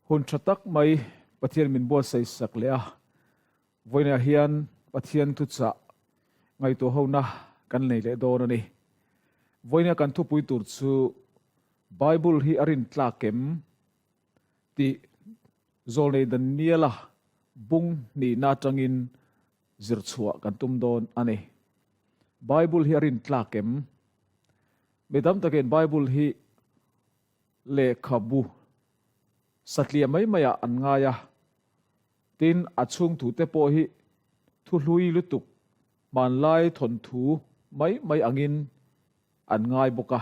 Hun tha tak mai Pathian min buatsaih sak leh a, vawiinah hian Pathian thuchah ngaihtuah hona kan nei leh dawn a ni. Vawiina kan thupui tur chu Bible hi a rintlak em tih Zawlnei Daniela bung hnihna atangin zir chhuah kan tum dawn a ni. Bible hi a rintlak em? Mi tam takin Bible hi lehkhabu satliah mai maiah an ngai a, tin a chhung thute pawh hi thu hlui lutuk hmanlai thawnthu mai mai angin an ngai bawk a.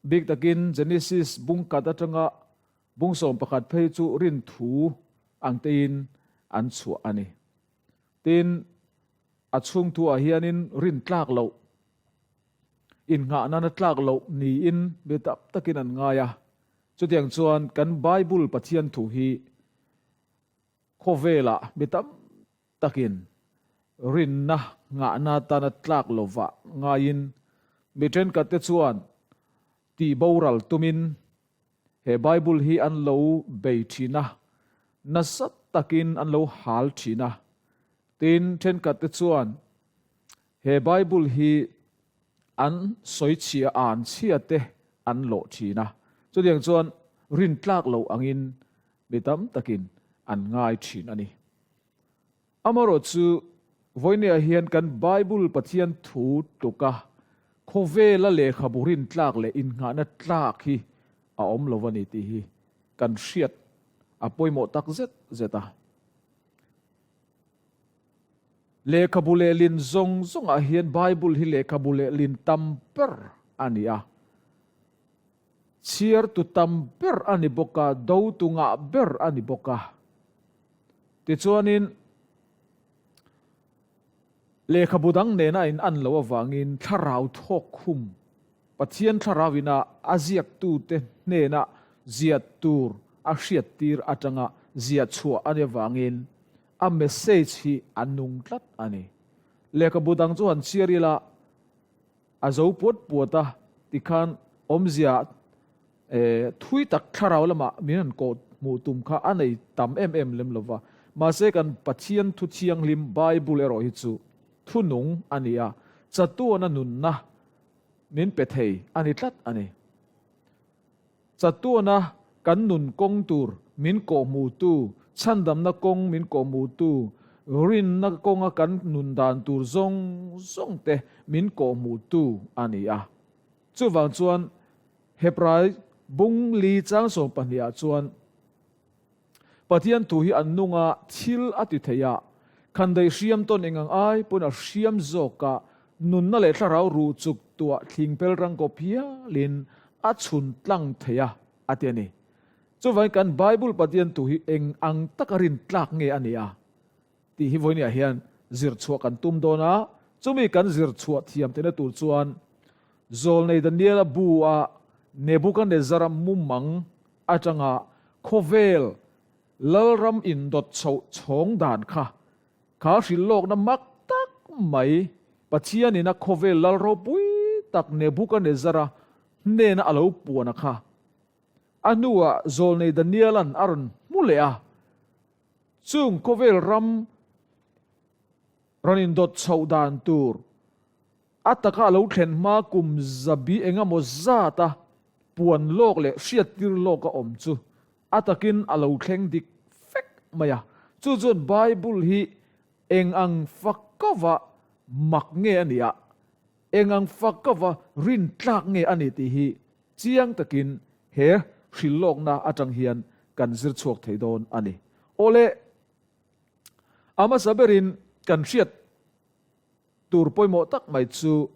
Bik takin Genesis bung kat atanga bung 11 phei chu rinthu ang tein an chhuah a ni. Tin, a chhung thuah hianin rin tlak loh, innghah nana tlak loh niin mi tam takin an ngai a. Chutiang chuan kan Bible Pathian thu hi khawvelah mi tam takin rinna nghahna atana tlak lovah ngaiin mi thenkhatte chuan tih boral tumin he Bible hi an lo bei thin a, nasa takin an lo hal thin a. Tin, thenkhatte chuan he Bible hi an sawichhia an chhia te an lawh thin a. Chutiang chuan rintlak loh angin mi tam takin an ngai thin a ni. Amaherawhchu, vawinia hian kan Bible Pathian thu tluka khawvela lehkhabu rintlak leh innghahna tlak hi a awm lo a ni tih hi kan hriat a pawimawh tak zet zet a. Lehkhabu lehlin zawng zawngah hian Bible hi lehkhabu lehlin tam ber a ni a. Chhiartu tam ber a ni bawk a, dotu ngah ber a ni bawk a. Tichuanin, lehkhabu dang nena a in an loh avangin thlarau thawk khum, Pathian thlarau ina a ziaktute hnena ziah tur a hriattir atanga ziah chhuah a nih avangin a message hi a nung tlat a ni. Lehkhabu dang chu han chhiar ila, A zo puat puat a, tikhan awmzia thui tak thlarau lamah min han kawh hmuh tum kha a nei tam em em lem lo va. Mahse kan Pathian thu thianghlim Bible erawh hi chu thu nung a ni a, chatuana nunna min pe thei a ni tlat a ni. Chatuana kan nun kawng tur min kawhhmuhtu, chhandamna kawng min kawhhmuhtu, rinna kawnga kan nun dan tur zawng zawng te min kawhhmuhtu a ni a. Chuvang chuan Hebrai bung li chang 12 ah chuan Pathian thu hi an nunga thil a ti thei a, khandaih hriam tawn engang ai pawn a hriam zawk a, nunna leh thlarau ruh chuk tuah thling pel rang kawp hialin a chhun tlang thei a, a ti a ni. Chuvangin kan Bible Pathian thu hi eng ang taka rin tlak nge a nih a tih hi vawinia hian zir chhuah kan tum dawn a, chumi kan zir chhuah thiam theihna tur chuan Zawlnei Daniela bu a Nebuchadnezzar-a mumang atanga khawvel Lalram indawt chhoh chhawng dan kha, kha hrilhlawkna mak tak mai Pathianin a khawvel Lal ropui tak Nebuchadnezzar-a hnena a lo puan a kha. A hnuah Zawlnei Daniela'n a rawn hmu leh a, chung khawvel ram rawn indawt chhoh dan tur A taka a lo thlen hma kum zabi engemaw zata puan lawk leh hriattir lawk a awm chu a takin a lo thleng dik fek mai a. Chu chuan Bible hi eng ang fakova mak nge a nih a, eng ang fakova rintlak nge a ni tih hi chiang takin he hrilhlawkna atang hian kan zir chhuak thei dawn a ni. Awle, a hmasa berin kan hriat Tur pawimawh tak mai chu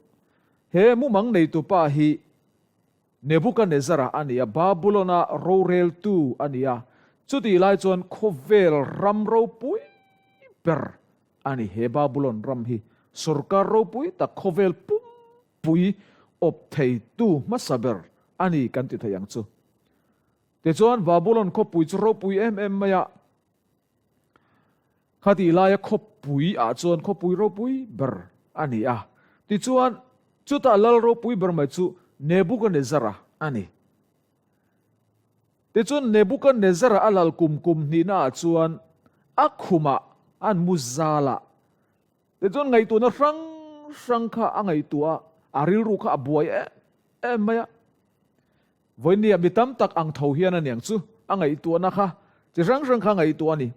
he mumang neitupa hi Nebuchadnezzar-a a ni a, Babulon-a roreltu a ni a, chutih lai chuan khawvel ram ropui ber a ni. He Babulon ram hi sorkar ropui tak khawvel pumpui awp theitu hmasa ber a ni kan ti thei ang chu. Tichuan Babulon khawpui chu ropui em em mai a, Khatih laia khawpui ah chuan khawpui ropui ber a ni a, tichuan chutah lal ropui ber mai chu Nebuchadnezzar-a a ni. Tichuan Nebukadnezzara a lal kum kum hnihnaah chuan a khumah an mu zal a. Tichuan ngaihtuahna hrang hrang kha a ngaihtuah a, a rilru kha a buai em em mai a. Vawinia mi tam tak ang tho hian a niang chu a ngaihtuahna kha chi hrang hrang kha ngaihtuah a ni.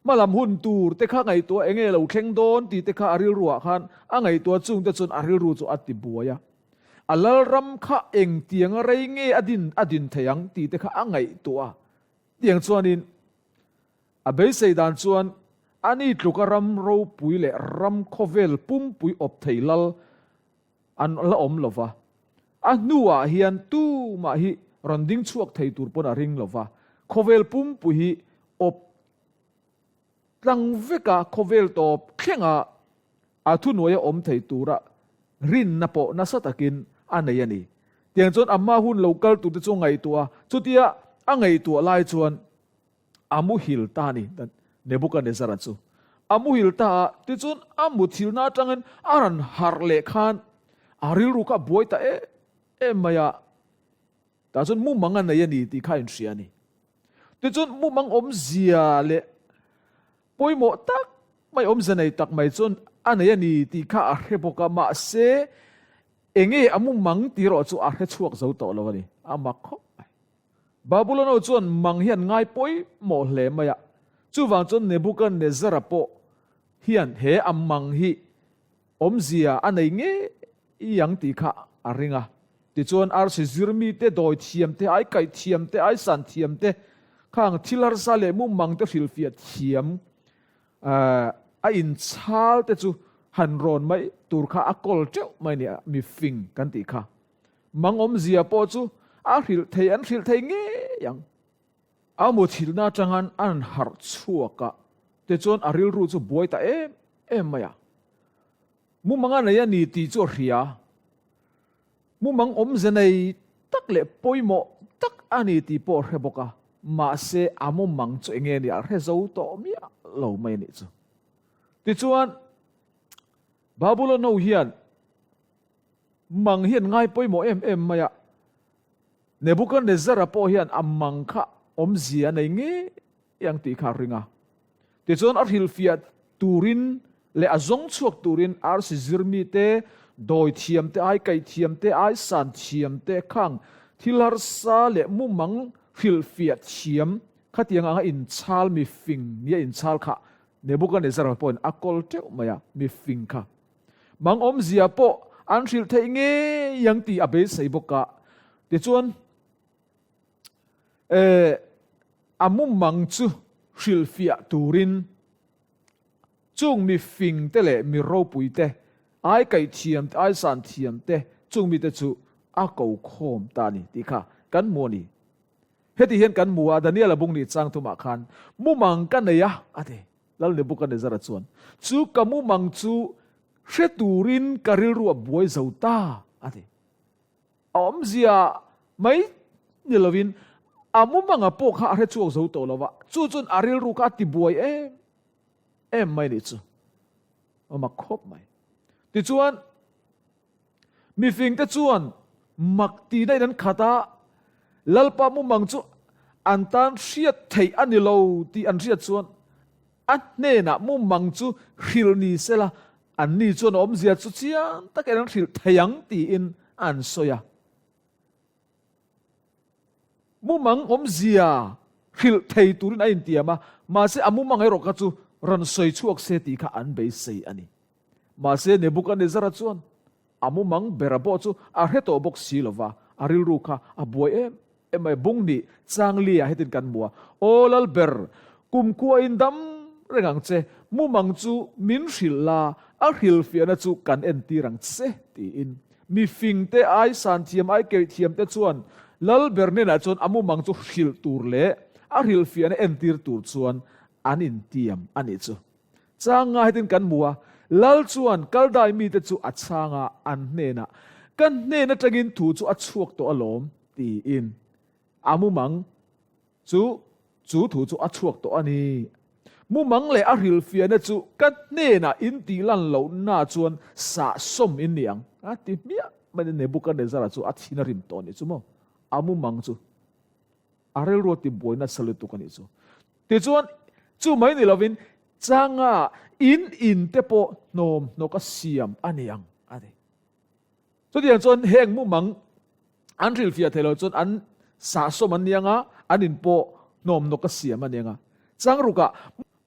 Hmalam hun tur te kha ngaihtuah enge lo thleng dawn tih te kha a rilruah khan a ngaihtuah chung te chuan a rilru chu a ti buai a. A lalram kha engtianga rei nge a din a din thei ang tih te kha a ngaihtuah a. Tiang chuanin a beisei dan chuan ani tluka ram ropui leh ram khawvel pumpui awp thei lal an la awm lo va. A hnuah hian tumah hi rawn ding chhuak thei tur pawn a ring lo va. Khawvel pumpui hi awp tlang veka khawvel tawp thlenga a thuhnuaia awm thei tura rinna pawh nasa takin a nei a ni. Tiang chuan a hma hun lo kal turte chu a ngaihtuah a, chutia a ngaihtuah lai chuan a muhil ta a ni, Nebuchadnezzar-a chu a muhil ta a, tichuan a muthilna atangin a rawn harh leh khan a rilru kha a buai ta em em mai a, tah chuan mumang a nei a ni tih kha a inhria a ni. Tichuan mumang awmzia leh pawimawh tak mai awmzia nei tak mai chuan a nei a ni tih kha a hre bawk a, mahse enge a mumang tih erawh chu a hre chhuak zo tawh lo a ni, a mak khawp mai. Babulon ho chuan mang hi an ngai pawimawh hle mai a, chuvang chuan Nebuchadnezzar-a pawh hian he a mang hi awmzia a nei ngei ang tih kha a ring a. Tichuan arsi zirmi te, dawi thiam te, ai kaih thiam te, ai san thiam te, khang thil harsa leh mumang te hrilhfiah thiam a inchhal te chu han rawn mai tur kha a kawl teuh mai a ni a, mifing kan tih kha. Mang awmzia pawh chu a hrilh thei an hrilh thei ngei ang. A muthilhna atangin a rawn harh chhuak a, tichuan a rilru chu buai ta em em mai a. Mumang a nei a ni tih chu a hria. Mumang awmze nei tak leh pawimawh tak a ni tih pawh a hre bawk a, mahse a mumang chu enge nia a hre zo tawh miah lo mai a nih chu. Tichuan Babulon ho hian Mang hi an ngai pawimawh em em mai a, Nebuchadnezzar-a pawh hian a mang kha awmzia a nei ngei ang tih kha a ring a. Tichuan a hrilhfiah turin leh a zawng chhuak turin arsi zirmi te, dawi thiam te, ai kaih thiam te, ai san thiam te khang thil harsa leh mumang hrilhfiah thiam khatiang anga inchhal mifing nia inchhal kha Nebuchadnezzar-a pawhin a kawl teuh mai a, mifing kha. Mang awmzia pawh an hrilh theih ngei ang tih a beisei bawk a. Tichuan, eh, a mumang chu hrilhfiah turin chung mi fing te leh mi ropui te, ai kaih thiam te, ai san thiam te, chung mite chu a ko khawm ta a ni tih kha kan hmu a ni. Heti hian kan hmu a, Daniel-a bung nih chang thumah khan mumang ka nei a, a ti. Lal Nebuchadnezzar-a chuan, Chu ka mumang chu hre turin ka rilru a buai zo ta, a ti. A awmzia mai ni lovin a mumanga pawh kha a hre chhuak zo tawh lo va, chu chuan a rilru kha a ti buai em em mai nih chu. A mak khawp mai. Tichuan, mifingte chuan mak tihna in an khat a, Lalpa mumang chu an tan hriat theih a ni lo tih an hriat chuan a hnenah mumang chu hrilh ni sela, anni chuan a awmzia chu chiang takin an hrilh thei ang tiin an sawi a. Mumang awmzia hrilh thei turin a intiam a, mahse a mumang erawh kha chu rawn sawi chhuak se tih kha an beisei a ni. Mahse Nebuchadnezzar-a chuan a mumang bera pawh chu a hre tawh bawk si lo va, a rilru kha a buai em em mai. Bung nih chang lia hetin kan hmu a, Aw Lalber, kumkhua in dam reng ang che, mumang chu min hrilh la, a hrilhfiahna chu kan entir ang che, tiin. Mi fingte, ai san thiam, ai keih thiamte chuan Lalber hnenah chuan a mumang chu hrilh tur leh a hrilhfiahna entir tur chuan an intiam a nih chu. Chang nga hetin kan hmu a, Lal chuan Kaldai mite chu a chhang a, an hnenah, Ka hnen atangin thu chu a chhuak tawh alawm, tiin a mumang chu chu thu chu a chhuak tawh a ni. Mumang leh a hrilhfiahna chu ka hnenah in tih lan lohna chuan sahsawm in ni ang, a ti hmiah mai. Nebuchadnezzar-a chu a thin a rim tawh a nih chu maw, a mumang chu. A rilru a tibuai nasa lutuk a nih chu. Tichuan, chu mai ni lovin changa in in te pawh hnawm hnawk a siam a ni ang a ti. Chutiang chuan heng mumang an hrilhfiah thei lo chuan an sahsawm an ni ang a, an in pawh hnawm hnawk a siam a ni ang a. Changrukah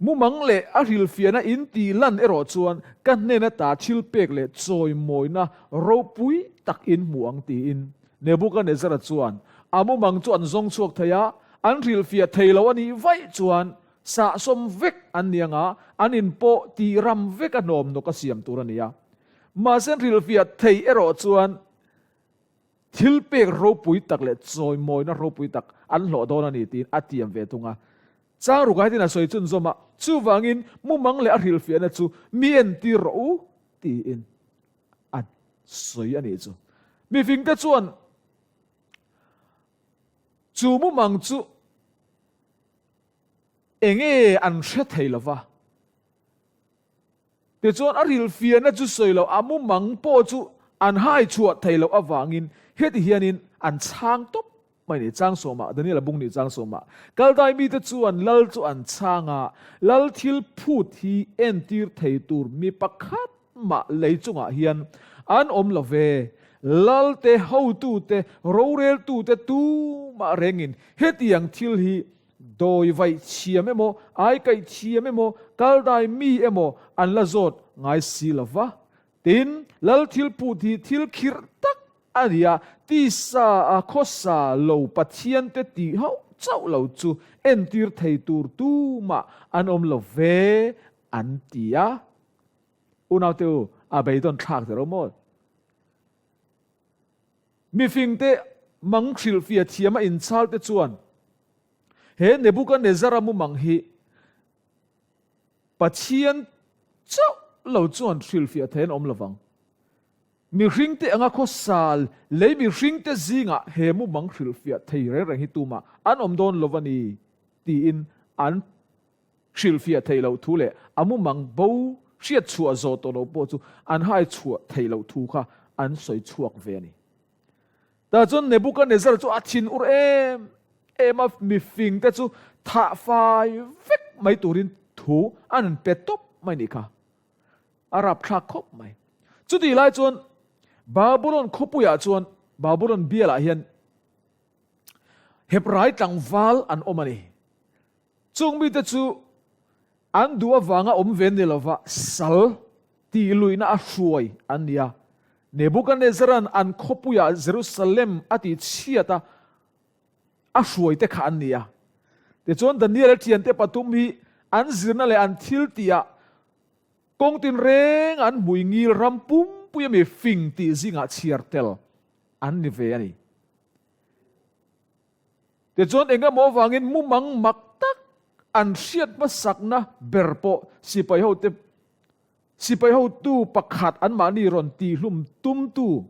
mumang leh a hrilhfiahna in tih lan erawh chuan ka hnen ata thil pek leh chawimawina ropui tak in hmu ang tiin Nebuchadnezzar-a chuan a mumang chu an zawng chhuak thei a, an hrilhfiah thei lo a nih vaih chuan sahsawm vek an ni ang a, an in pawh tih ram vek a hnawm hnawk a siam tur a ni a. Mahse an hrilhfiah thei erawh chuan thil pek ropui tak leh chawimawina ropui tak an hlawh dawn a ni tiin a tiam ve thung a. Chang ruk ah hitin a sawi chhunzawm a, chuvangin mumang leh a hrilhfiahna chu mi entir rawh u tiin a sawi a nih chu. Mifingte chuan chu mumang chu enge an hre thei lo va. Tichuan a rilfiahna chu sawi loh a mumang pawh chu an hai chhuah thei loh avangin heti hianin an chhang tawp mai ni. Chang sawmah, Daniel-a bung nih chang sawmah, Kaldai mite chuan lal chu an chhang a, lal thil phut hi entir thei tur mi pakhat mah lei chungah hian an awm lo ve. Lalte, hotute, roreltute tumah rengin hetiang thil hi Dawi vaih thiam emaw, ai kaih thiam emaw, kal dai mi emaw an la zawt ngai si lo va. Tin, lal thil phut hi thil khirh tak a ni a, tisa a khawsa lo Pathiante tih hauh chauh lo chu entir thei tur tumah an awm lo ve, an ti a. Unaute u, a beidawn thlak der aw maw? Mifingte mang hrilhfia thiama inchalte chuan he Nebuchadnezzar-a mumang hi Pathian chauh lo chuan hrilhfiah thei an awm lovang. Mihringte anga khawsal lei mihringte zingah he mumang hrilhfiah thei reng reng hi tumah an awm dawn lo a ni tiin an Hrilhfiah theih loh thu leh a mumang bo hriat chhuah zawh tawh loh pawh chu an hai chhuah theih loh thu kha an sawi chhuak ve a ni. Tah chuan Nebuchadnezzar chu a thin ur em em a, mifing te chu thah fai vek mai turin thu an rawn pe tawp mai nih kha. A rapthlak khawp mai. Chutih lai chuan Babulon khawpuiah chuan Babulon bialah hian Hebrai tlangval an awm a ni. Chung mite chu an duh avanga awm ve ni lova sal tih luihna a hruai an ni a. Nebuchadnezzar-a'n an khawpuiah Jerusalem a tih chhiat a, a hruaite kha an ni a. Tichuan Daniel-a thiante pathum hi an zirna leh an thil tihah kawng tinreng an hmui ngil ram pumpui ami fing tih zingah chhiar tel an ni ve a ni. Tichuan eng emaw avangin mumang mak tak an hriat hmasakna ber pawh sipai hote sipai hotu pakhat anmahni rawn tihlum tumtu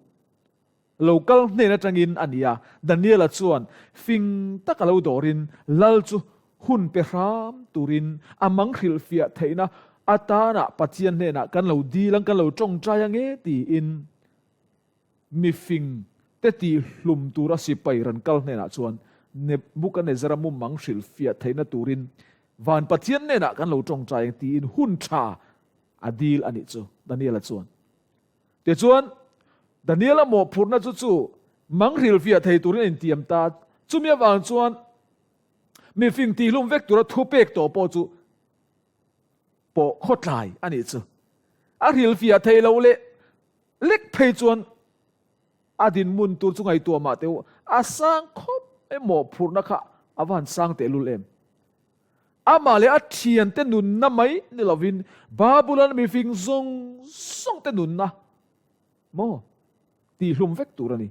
lo kal hnen atangin a ni a. Daniela chuan fing taka lo dawrin lal chu hun pe hram turin a mang hrilhfiah theihna atana Pathian hnenah kan lo dil ang, kan lo tawngtai ang e tiin Mifing te tih hlum tura sipai rawn kal hnenah chuan Nebuchadnezzar-a mumang hrilh fiah theihna turin van Pathian hnenah kan lo tawngtai ang tiin hun tha a dil a nih chu, Daniel-a chuan. Tichuan, Daniel-a mawhphurhna chu chu mang hrilh fiah thei turin a intiam ta. Chumi avang chuan mifing tih hlum vek tura thupek tawh pawh chu pawh khawtlai a nih chu. A hrilh fiah thei lo leh Lek phei chuan a dinhmun tur chu ngaihtuah mah teh u, a sang khawp em mawhphurhna kha a va han sang tehlul em. Amah leh a thiante nunna mai ni lovin Babulon mifing zawng zawng te nunna maw tihhlum vek tur a ni.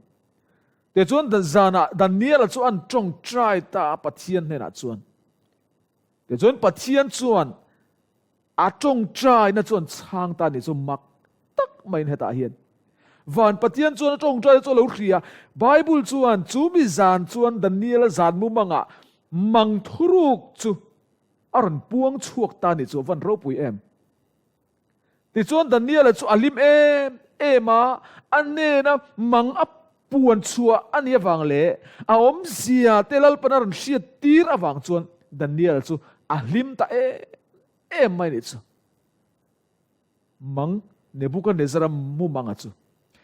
Tichuan zanah Daniela chu an tawngtai ta a Pathian hnenah chuan. Tichuan Pathian chuan A tawngtaina chuan chhang ta ni chu mak tak maiin hetah hian Van Pathian chuan a tawngtaina chu a lo hria. Bible chuan chu mi zan chuan Daniel-a zan mumangah mang thuruk chu a rawn puang chhuak ta ni chu a van ropui em. Tichuan Daniel-a chu a hlim em em a, a hnena mang a. puan chhuah a nih avang leh a awmzia te Lalpan a rawn hriat tir avang chuan Daniel chu a hlim ta em em mai nih chu. Mang Nebuchadnezzar-a mumanga chu.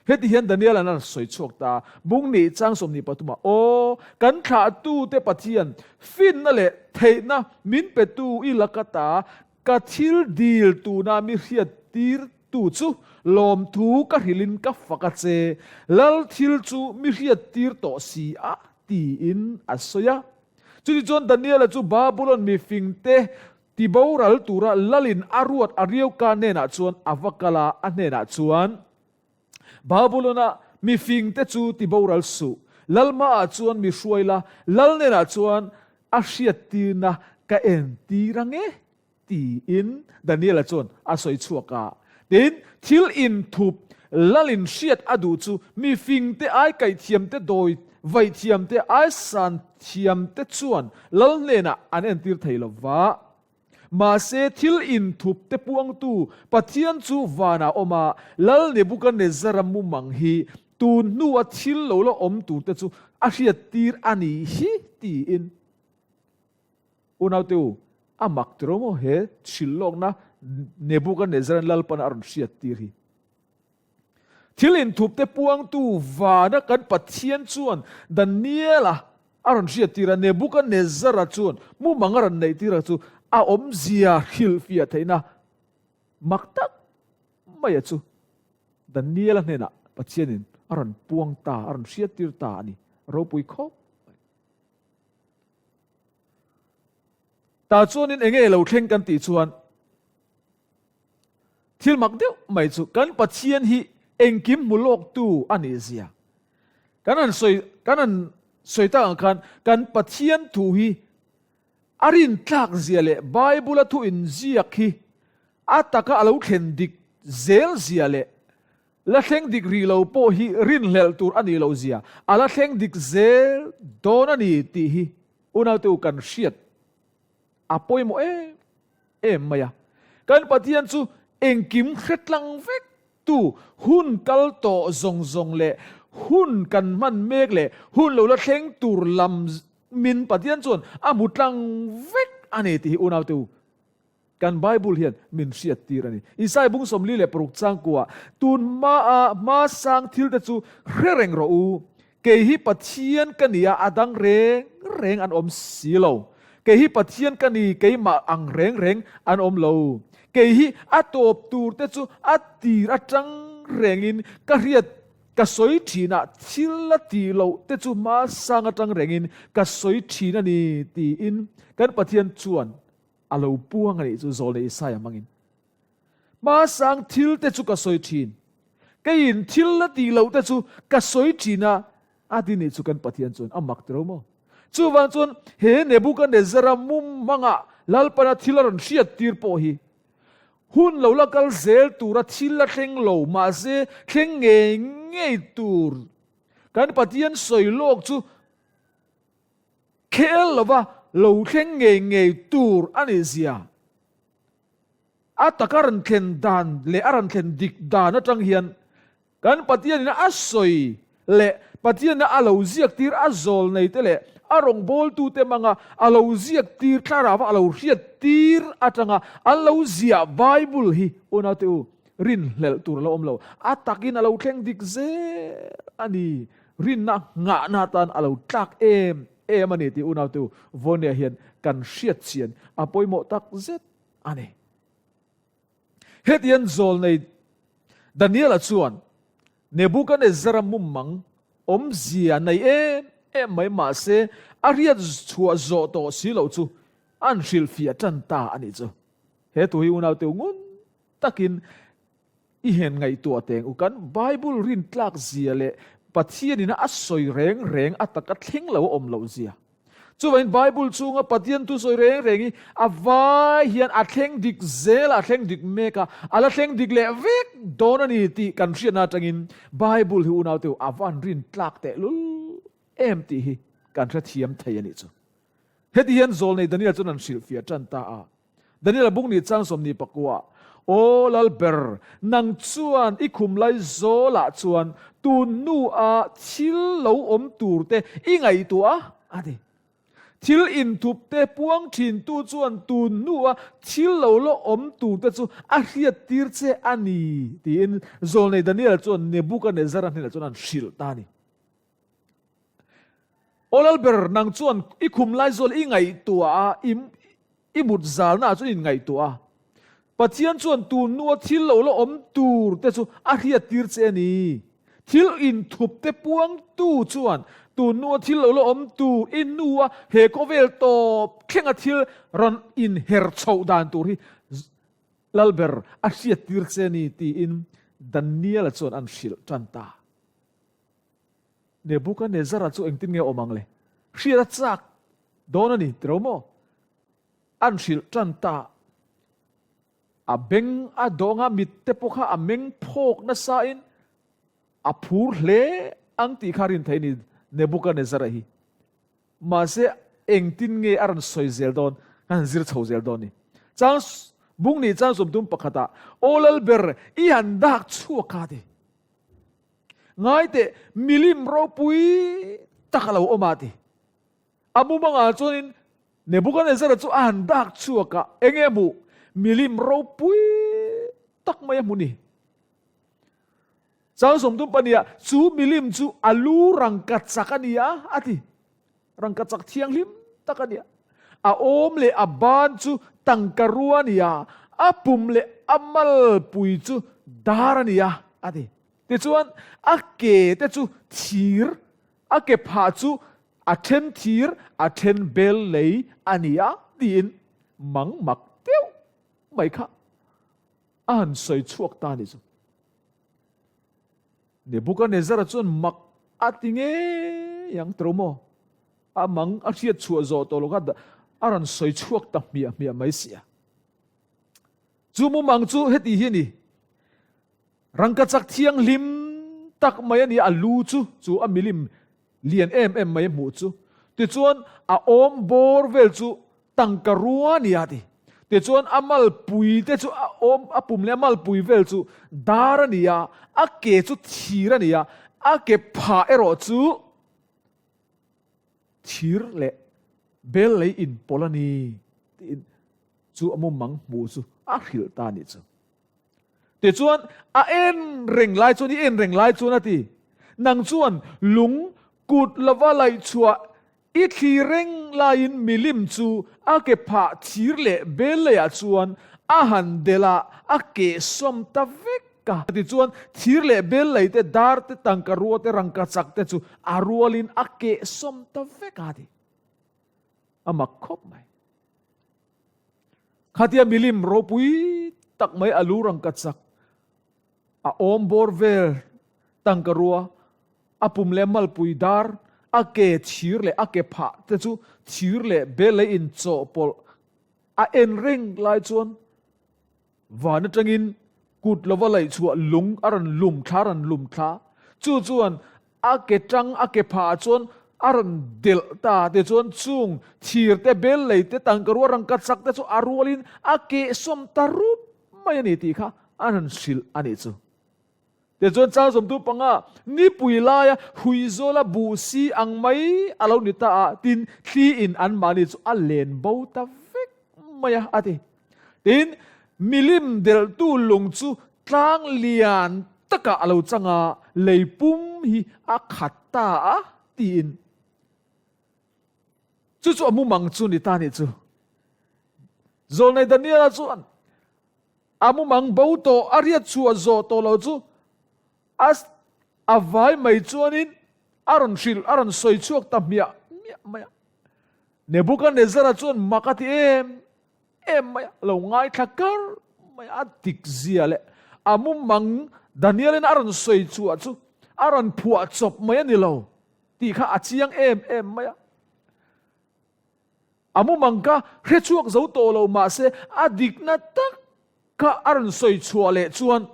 Heti hian Daniel-a'n a rawn sawi chhuak ta a, Bung nih chang 23 ah, Aw, kan thlahtute Pathian, finna leh theihna min petu i laka ta ka thil dil tuna mi hriat tir tu chu lawmthu ka hrilhin ka fak a che, Lal thil chu mi hriat tir tawh si a, tiin a sawi a. Chutichuan Daniel-a chu Babulon mifingte Ti boral tura Lalin a ruat a Rioka hnenah chuan a va kal a, a hnenah chuan, Babulon-a mifingte chu ti boral suh, Lal hmaah chuan mi hruai la, Lal hnenah chuan a hriattirna ka entir ang e, tiin Daniela chuan a sawi chhuak a. Tin, thil inthup Lalin hriat a duh chu mifingte ai kaihthiamte dawi Vaihthiamte aisan thiamte chuan lal hnenah an entir thei lo va. Mahse, thil inthup te puangtu Pathian chu vanah awm a, Lal Nebuchadnezzar-a mumang hi tun hnua thil lo la awm turte chu a hriattir a ni hi tiin. Unaute u, a mak tiraw maw he hrilhlawkna Nebuchadnezzar-a'n Lalpana a rawn hriattir hi? Thil inthupte puangtu vana kan Pathian chuan Daniela a rawn hriattir a, Nebuchadnezzar-a chuan mumang a rawn neihtir a chu a awmzia hrilhfiah theihna mak tak maia chu Daniela hnenah Pathianin a rawn puang ta, a rawn hriattir ta a ni. Ropui khawp mai. Tah chuanin enge lo thleng kan tih chuan Thil mak deuh mai chu kan Pathian hi engkim hmu lawktu a nih zia. Kan han sawi kan han sawi tak ang khan kan Pathian thu hi a rintlak zia leh Bible a thu inziak hi a taka a lo thlen dik zel zia leh la thleng dik rih lo pawh hi rinhlelh tur a nih loh zia a la thleng dik zel dawn a ni tih hi unaute u kan hriat a pawimawh em em mai a. Kan Pathian chu engkim hre tlang vek tu, hun kal tawh zawng zawng leh hun kan hman mek leh hun lo la thleng tur lam min Pathian chuan a hmu tlang vek a ni tih hi unaute u kan Bible hian min hriat tir a ni. Isai bung 46 changkua tun hmaa hmasang thil te chu hre reng rawh u. Kei hi Pathian ka ni a, a dang reng reng an awm si lo. Kei hi Pathian ka ni, keimah ang reng reng an awm lo. Kei hi a tawp tur te chu a tir atang rengin ka hriat ka sawi thin a, thil la tih loh te chu hmasang atang rengin ka sawi thin a ni, tiin kan Pathian chuan a lo puang a nih chu Zawlnei Isaia hmangin. Hmasang thil te chu ka sawi thin. Keiin thil la tih loh te chu ka sawi thin a, a ti nih chu kan Pathian chuan a mak tiro maw? Chuvang chuan he Nebuchadnezzar-a mumangah Lalpana thil a rawn hriat tir pawh hi hun lo la kal zel tura thil la thleng lo mahse thleng ngei ngei tur kan Pathian sawi lawk chu khel lova lo thleng ngei ngei tur a nih zia. A taka rawn thlen dan leh a rawn thlen dik dan atang hian kan Pathianin a sawi leh Pathianna a lo ziak tir a zawl nei te leh a rawngbawltute hmanga a lo ziak tir thlarauva a lo hriat tir atanga an lo ziah Bible hi unaute u rinhlelh tur a lo awm lo. A takin a lo thleng dik zel a ni. Rinna nghahna atan a lo tlak em em a ni tih unaute u Vawnia hian kan hriat chian a pawimawh tak zet a ni. Hetiang zawlnei Daniela chuan Nebuchadnezzar-a mumang awmzia nei em em mai mahse a hriat chhuah zawh tawh si loh chu an hrilhfiah tan ta a nih chu. He thu hi unaute ngun takin I hen ngaihtuah teng u kan Bible rin tlak zia leh Pathian in a sawi reng reng a taka thleng lo a awm loh zia. Chuvangin Bible chhunga Pathian thu sawi reng reng hi a vai hian a thleng dik zel a, a thleng dik mek a, a la thleng dik leh vek dawn a ni tih kan hriatna atangin Bible hi unaute a van rin tlak tehlul em tih hi kan hrethiam thei a nih chu. Heti hian Zawlnei Daniel chuan an hrilhfiah tan ta a. Daniel a bung ni chang 24, Aw Lalber, nang chuan i khum lai zawlah chuan tun hnua thil lo awm tur te i ngaihtuah a, a ti. Thil inthup te puang thintu chuan tun hnua thil lo la awm tur te chu a hriattir che a ni, tiin Zawlnei Daniel chuan Nebukanezzara hnenah chuan an hrilh ta a ni. Aw Lalber, nang chuan i khum lai zawl i ngaihtuah a, i mut zalnaah chuan i inngaihtuah a. Pathian chuan tun hnua thil lo la awm tur te chu a hriattir che a ni. Thil inthup te puangtu chuan tun hnua thil lo la awm tur i hnua he khawvel tawp thlenga thil rawn inher chhoh dan tur hi Lalber a hriattir che a ni tiin Daniela chuan an hrilh tan ta. Nebukanezzara chu engtin nge awm ang le? Hriat a chak dawn a ni tiro maw? An hrilh tan ta. A beng a dawng a, mit te pawh kha a meng phawk nasain a phur hle ang tih kha rin theih a ni Nebukanezzara hi. Mahse engtin nge a rawn sawi zel dawn? Kan han zir chho zel dawn a ni. Chang bung nih chang sawmtum pakhatah, Aw Lalber, i han dak chhuak a ti. Ngai teh, milim ropui tak a lo awm a ti. A mumangah chuanin Nebukanezzara chu a han dak chhuak a, eng nge hmuh? Milim ropui tak mai a hmu ni. Chang sawmtum pahniha, chu milim chu a lu rangkachak a ni a, a ti. Rangkachak thianghlim tak a ni a. A awm leh a ban chu tangka rua a ni a, a pum leh a malpui chu dar a ni a, a ti. Tichuan, a ke te chu thir, a ke phah chu a then thir, a then bel lei a ni a, tiin mang mak deuh mai kha a han sawi chhuak ta a ni chu. Nebukanezzara chuan mak a ti ngei ang tiro maw? A mang a hriat chhuah zawh tawh lo kha a rawn sawi chhuak ta hmiah hmiah mai si a. Chu mumang chu heti hi a ni, Rangkachak thianghlim tak mai a ni a, lu chu chu a milim lian em em mai a hmuh chu. Tichuan a awm bawr vel chu tangka rua a ni a ti. Tichuan a malpui te chu a awm a pum leh a malpui vel chu dar a ni a, a ke chu thir a ni a, a ke phah erawh chu thir leh bel lei inpawlh a ni tiin chu a mumang hmuh chu a hrilh ta a nih chu. Tichuan, a en reng lai chuan, i en reng lai chuan a ti, Nang chuan lung kut lova laihchhuah i thli reng laiin milim chu a ke phah thir leh bel leiah chuan a han delh a, a keh sawm ta vek a. Tichuan, thir leh bel lei te, dar te, tangka rua te, rangka chak te chu a rualin a keh sawm ta vek a, a ti. A mak khawp mai. Khatia milim ropui tak mai a lu rangka chak, a awm bawr vel tangka rua, a pum leh malpui dar, a ke thir leh a ke phah te chu thir leh bel lei inchawhpawlh a en reng lai chuan Van atangin kut lova laih chhuah lung a rawn lum thla, a rawn lum thla. Chu chuan a ke tang, a ke phah ah chuan a rawn delh ta. Tichuan chung thir te, bel lei te, tangka rua rangka chak te chu a rualin a kehsawm ta rup mai a ni tih kha an han hrilh a nih chu. Tichuan Changzawmtu panga nipui laia huizawla buh si ang mai a lo ni ta a, tin thli in anmahni chu a len bo ta vek mai a, a ti. Tin, milim delhtu lung chu tlang lian takah a lo chang a, lei pum hi a khat ta a, tiin. Chu chu a mumang chu ni ta nih chu. Zawlnei Daniela chuan A mumang bo tawh, a riat chhuah zawh tawh lo chu a a vai mai chuanin a rawn hrilh, a rawn sawi chhuak ta hmiah hmiah mai a. Nebukanezzara chuan mak a ti em em mai a, lo ngaithla kar mai a, a dik zia leh a mumang Danielin a rawn sawi chhuah chu a rawn phuah chawp mai a ni lo tih kha a chiang em em mai a. A mumang kha hre chhuak zo tawh lo mahse a dikna tak kha a rawn sawi chhuah leh chuan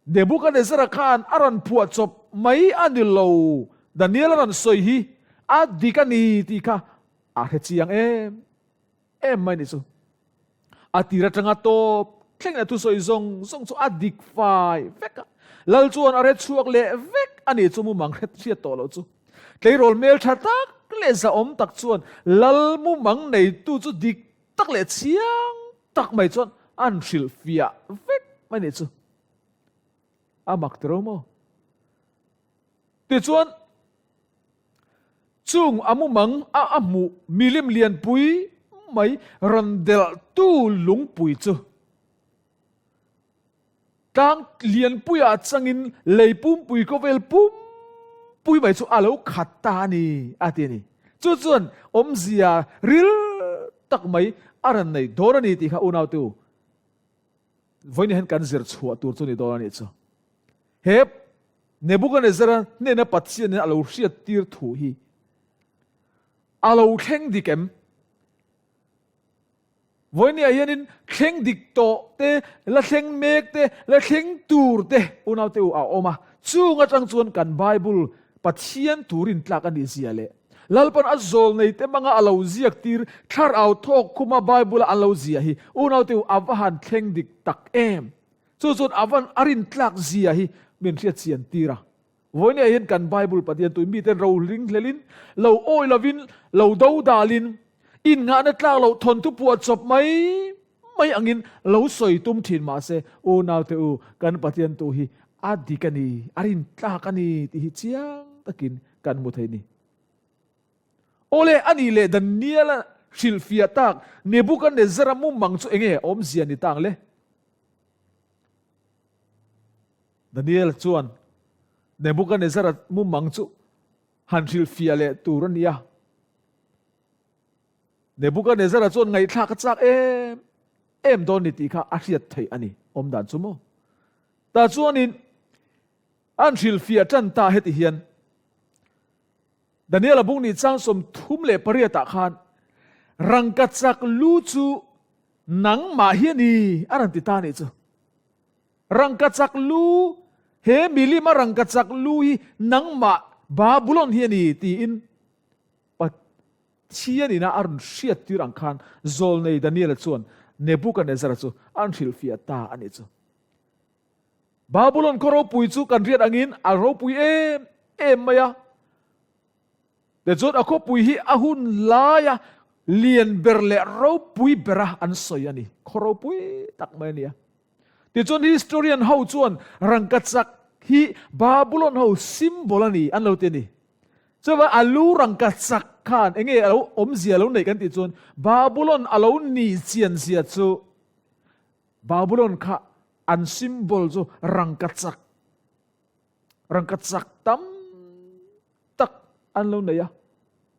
Nebukanezzara khan a rawn phuah chawp mai a ni lo, Daniel a rawn sawi hi a dik a ni tih kha a hre chiang em em mai ni chu. A tir atanga tawp thlengin a thusawi zawng zawng chu a dik fai vek a. Lal chuan a hre chhuak leh vek a nih chu mumang hriat tawh loh chu. Tleirawl hmeltha tak leh zahawm tak chuan lal mumang neitu chu dik tak leh chiang tak mai chuan an hrilhfiah vek mai nih chu. A mak tiro maw? Tichuan, chung a mumang a a hmuh milim lianpui mai rawn delhtu lungpui chu tlang lianpuiah changin lei pumpui khawvel pumpui mai chu a lo khat ta a ni, a ti a ni. Chu chuan awmzia ril tak mai a rawn nei dawn a ni tih kha unautu vawiin hian kan zir chhuah tur chu ni dawn a nih chu. He Nebuchadnezzar-a hnena Pathianin a lo hriattir thu hi a lo thleng dik em? Vawinia hianin thleng dik tawh te, la thleng mek te, la thleng tur te unaute u a awm a. Chung atang chuan kan Bible Pathian turin tlak a nih zia leh Lalpan a zawl nei te hmanga a lo ziak tir thlarau thawk khuma Bible-a an lo zia hi unaute u a va han thleng dik tak em? Chu chuan a van a rin tlak zia hi min hriat chian tir a. Vawinia hian kan Bible Pathian tui miten ro hling hlelin, lo awi lovin, lo do dalin, innghahna tlak loh thawnthu puah chawp mai mai angin lo sawi tum thin mahse unaute u kan Pathian tu hi a dik a ni, a rin tlak a ni tih hi chiang takin kan hmu thei ni. Awle, a nih leh Daniel-a hrilhfiah tak Nebuchadnezzar-a mumang chu enge awmzia ni tang le? Daniel chuan Nebuchadnezzar-a mumang chu han hrilhfiah leh tur a ni a. Nebuchadnezzar-a chuan ngaihthlak a chak em em dawn ni tih kha a hriat theih a ni awm dan chu maw. Tah chuanin an hrilhfiah tan ta heti hian Daniel-a bung nih chang 38 ah khan rangkachak lu chu nangmah hi a ni a rawn ti ta a nih chu. Rangkachak lu, he milima rangkachak lu hi nangmah Babulon hi a ni tiin Pathian ina a rawn hriat tir ang khan zawlnei Daniel-a chuan Nebuchadnezzar-a chu an hrilhfiah ta a nih chu. Babulon khaw ropui chu kan riat angin a ropui em em mai a. Tichuan a khawpui hi a hun laia lian ber leh ropui bera an sawi a ni. Khaw ropui tak mai a ni a. Tichuan historian ho chuan rangkachak hi Babulon ho symbol a ni an lo ti a ni. Chuvan a lu rangkachak khan enge a lo awmzia a lo neih kan tih chuan Babulon a lo nih chian zia chu Babulon kha an symbol chu rangkachak, rangkachak tam tak an lo nei a,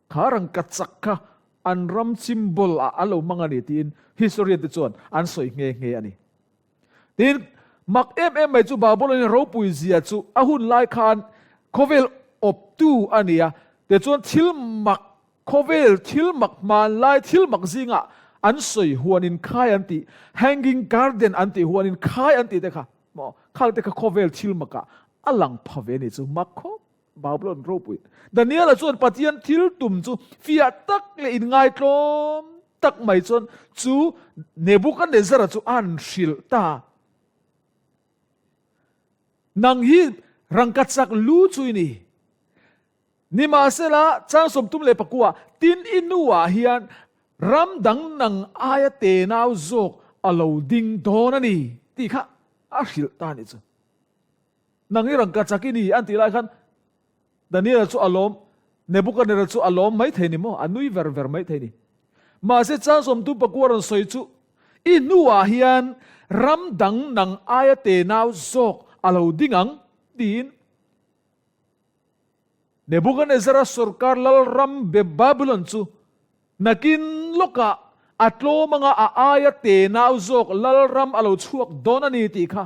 kha rangkachak kha an ram symbol ah an lo hmang a ni tiin historian te chuan an sawi nghe nghe a ni. Tin, mak em em mai chu Babulon in ropui zia chu a hun lai khan khawvel awptu a ni a, tichuan thil mak Khawvel thil mak hmanlai thil mak zingah an sawi huan in khai an tih, hanging garden an tih huan in khai an tih te kha maw, khang te kha khawvel thil makah a lang pha ve ni chu mak khawp Babylon ropui. Daniela chuan Pathian thil tum chu fiah tak leh inngaitlawm tak mai chuan chu Nebuchadnezzar-a chu a han hrilh ta. Nang hi rangkachak lu chu i ni. Nimahsela, chang 39, tin i nuah hian ram dang nang aia tenau zawk a lo ding dawn a ni tih kha a hrilh ta a nih chu. Nang i rangkachak i ni an tih lai khan Daniela chu a lawm, Nebuchadnezzar chu a lawm mai thei ni maw? A nui ver ver mai thei ni. Mahse, chang 39 rawn sawi chu i hnuah hian ram dang nang aia tenau zawk a lo ding ang tiin Nebuchadnezzar-a sorkar lalram Babylon chu nakin lawkah a tlawm anga a aia tenau zawk lalram a lo chhuak dawn a ni tih kha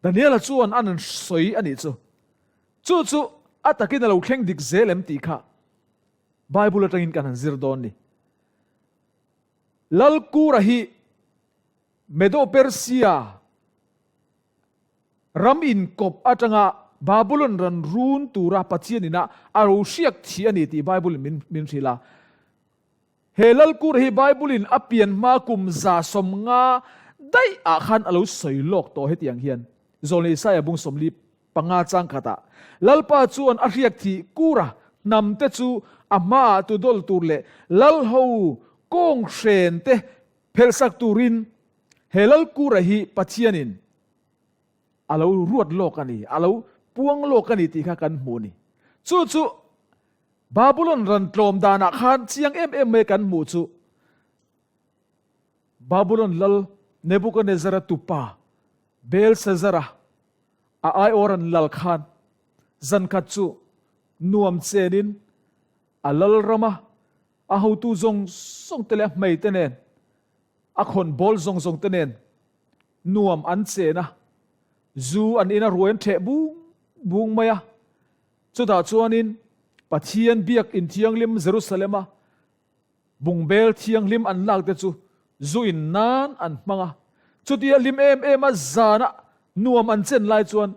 Daniel-a chuan a rawn sawi a nih chu. Chu chu a takin a lo thleng dik zel em tih kha Bible atangin kan han zir dawn ni. Lalkura hi Medo-Persia Ram inkawp atanga Babulon ran run tura Pathian ina a ro hriak thi a ni tih Bible in min hrilh a. He Lalkur hi Bible in a pian hma kum 150. daih ah khan a lo sawi lawk tawh hetiang hian Zawlnei Isaia bung 45 chang khatah Lalpa chuan a hriak thih kura hnam te chu a hmaah tu dawl tur leh lal ho kawng hren te phelhsak turin he lal kura hi Pathianin a lo ruat lawk a ni, a lo puang lawk a ni tih kha kan hmu a ni. Chu chu Babulon ran tlawm danah khan chiang em em mai kan hmuh chu Babulon lal Nebuchadnezzar-a tupa Belshazzar-a a aiawh ran lal khan zankhat chu nuam chenin a lal rama a hotu zawng zawng te leh a hmei te nen a khawn bawl zawng zawng te nen nuam an chen a, zu an in a ruai an ṭheh bung bung mai a. Chutah chuanin Pathian biak in thianghlim Jerusalem-a bungbel thianghlim an lak te chu zu in nan an hmang a. Chutia hlim em em a zana nuam an chen lai chuan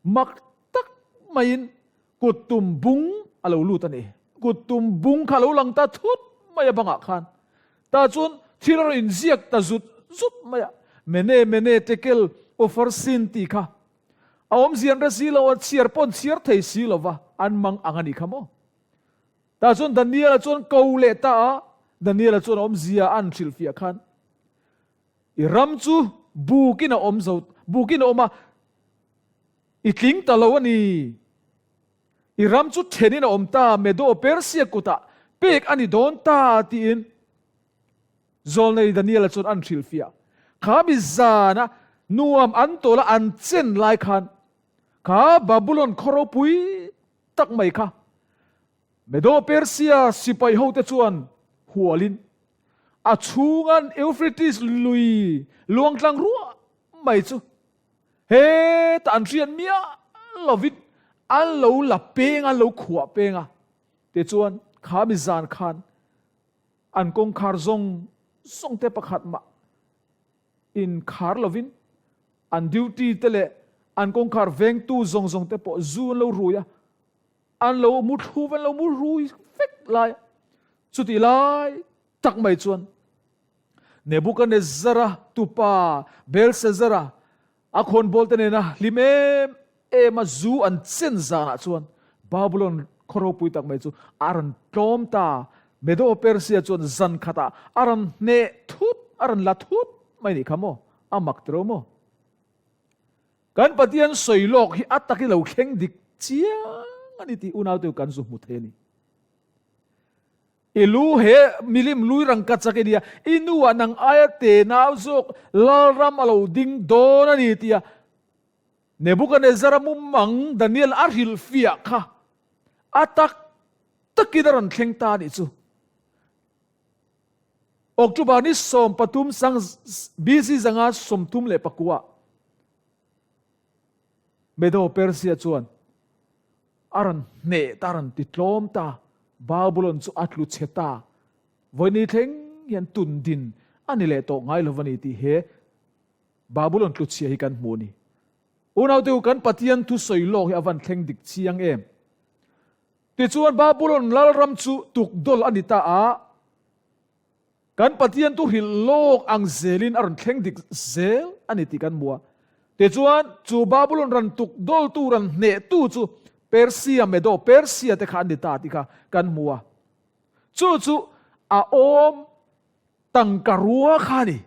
Mak tak maiin kut tum bung a lo lut a ni. Kut tum bung kha a lo lang ta thut mai a bangah khan. Tah chuan thil a rawn inziak ta zut zut mai a, Mene mene tekel upharsin tih kha a awmzia an hre si lo a, chhiar pawh an chhiar thei si lo va, an mang ang a nih kha maw? Tah chuan Daniel-a chuan ko leh ta a, Daniel-a chuan a awmzia an hrilhfiah khan I ram chu bukin a awm zo, bukin a awm a, i tling ta lo a ni. I ram chu thenin a awm ta, Medo Persia kutah pek a ni dawn ta tiin Zawlnei Daniela chuan an hrilhfiah. Kha mi zana nuam an tawl a an chen lai khan kha Babulon khaw ropui tak mai kha Medo Persia sipai hote chuan hualin A chhungan Euphrates lui luangtlang ruah mai chu hetah an hriat miah lovin an lo la peng a, an lo khuah peng a. Tichuan, kha mi zan khan an kawngkhar zawng zawng te pakhat mah inkhar lovin an duty te leh an kawngkhar vengtu zawng zawng te pawh zu an lo rui a, An lo mu thlu an lo mu rui vek lai a. Chutih lai tak mai chuan Nebuchadnezzar-a tupa Belshazzar-a a khawnbawl te nena hlim em em a zu an chen zanah chuan Babulon khaw ropui tak mai chu a rawn tlawm ta. Medo-Persia chuan zan khatah a rawn hneh thut, a rawn la thut mai nih kha maw? A mak tiro maw? Kan Pathian sawi lawk hi a tak i lo thleng dik chiang a ni tih unaute kan zu hmu thei a ni. I lu he milim lui rangka chak i nia, i nuah nang aia te nau zawk lalram a lo ding dawn a ni tia Nebuchadnezzar-a mumang Daniel a hrilhfiah kha a tak takin a rawn thleng ta a nih chu. October ni 13 sang BC 139 Medo Persia chuan a rawn hneh ta, a rawn ti tlawm ta, Babulon chu a tlu chhe ta. Vawiini thleng hian tun din a ni leh tawh ngai lo a ni tih he Babulon tlu chhia hi kan hmu a ni. Unaute u, kan Pathian thu sawi lawk hi a van thleng dik chiang em? Tichuan Babulon lalram chu tukdawl a ni ta a, kan Pathian tu hrilh lawk ang zelin a rawn thleng dik zel a ni tih kan hmu a. Tichuan chu Babulon ran tukdawltu ran hnehtu chu Persia, Medo, Persia te kha an ni ta tih kha kan hmu a. Chu chu a awm tangka rua kha a ni.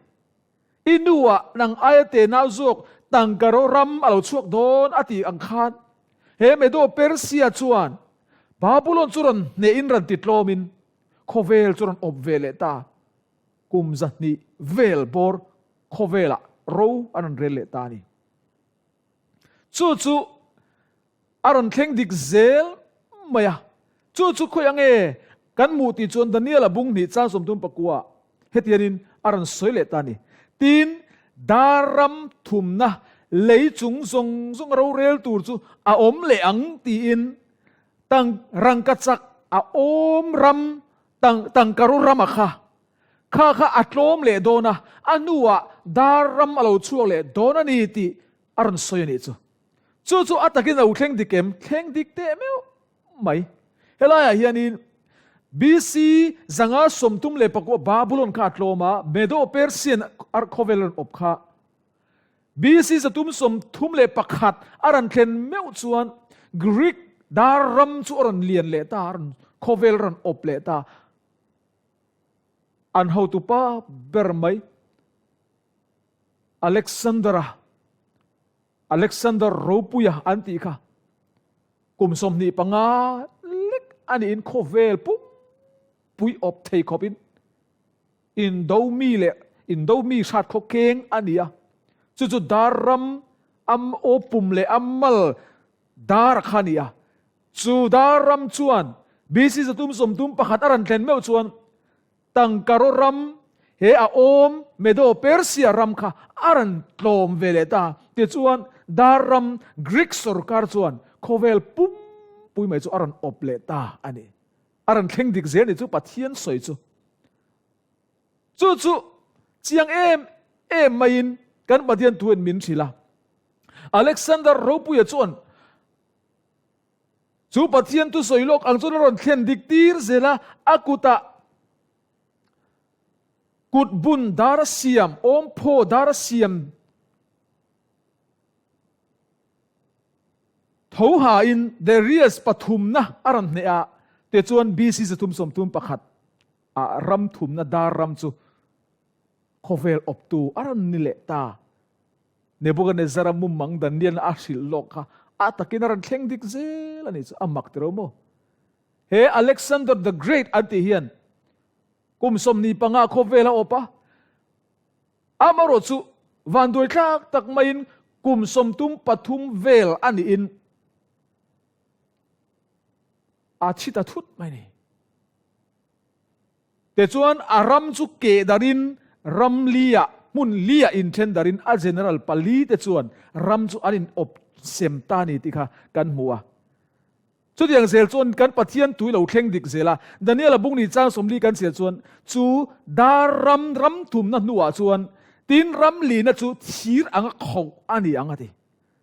I nuah nang aia te nau zawk tangka ro ram a lo chhuak dawn a tih ang khan he Medo Persia chuan Babulon chu rawn hnehin rawn ti tlawmin khawvel chu rawn awp ve leh ta. Kum 200 vel bawr khawvelah ro an rawn rel leh ta a ni. Chu chu A rawn thleng dik zel mai a. Chu chu khawi ange kan hmuh tih chuan Daniel-a bung hnih chang 34 hetianin a rawn sawi leh ta a ni. Tin, dar ram thumna lei chung zawng zawng a rorel tur chu a awm leh ang tiin tang rangkachak a awm ram tang tangkaru rama kha kha kha a tlawm leh dawn a, a hnuah dar ram a lo chhuak leh dawn a ni tih a rawn sawi a nih chu. Chu chu a takin a lo thleng dik em? Thleng dik teh meuh mai. Helaiah hianin. BC 539 Babylon kha a tlawm a, Medo-Persian khawvel rawn awp kha. BC 331 a rawn thlen meuh chuan Greek dar ram chu a rawn lian leh ta, a rawn khawvel rawn awp leh ta. An hotupa ber mai Alexander-a, Alexander Ropuia an tih kha kum 25 lek a niin khawvel pumpui awp thei khawpin indo mi leh indo mi hrat khaw keng a ni a. Chu chu dar ram am aw pum leh a mal dar a kha a ni a. Chu dar ram chuan BC 331 a rawn thlen meuh chuan Tangkaraw ram he a awm Medo Persia ram kha a rawn tlawm ve leh ta. Tichuan, dar ram Greek sorkar chuan khawvel pumpui mai chu a rawn awp leh ta a ni. A rawn thleng dik zel ni chu Pathian sawi chu. Chu chu chiang em em maiin kan Pathian thuin min hrilh a. Alexander Ropuia chuan Chu Pathian thu sawi lawk ang chuan a rawn thlen dik tir zel a, a kutah kut bun dar a siam, awmphaw dar a siam tho hain Darius pathumna a rawn hneh a, tichuan BC 331 ah ram thumna dar ram chu khawvel awptu a rawn ni leh ta. Nebuchadnezzar-a mumang Daniel-a a hrilh lawk kha a takin a rawn thleng dik zel a nih chu a mak tiro maw? He Alexander the Great an tih hian kum 25 khawvel a awp a, amaherawh chu vanduai thlak tak maiin kum 33 vel a niin a thi ta thut mai a ni. Tichuan, a ram chu keh darin ram liah, hmun liah inthen darin a general palite chuan ram chu an in awp sem ta ni tih kha kan hmu a. Chutiang zel chuan kan Pathian tui lo thleng dik zel a, Daniel-a bungni chang 40 kan chhiar chuan chu dar ram ram thumna hnuah chuan tin ram lina chu thir anga khoh a ni ang a ti.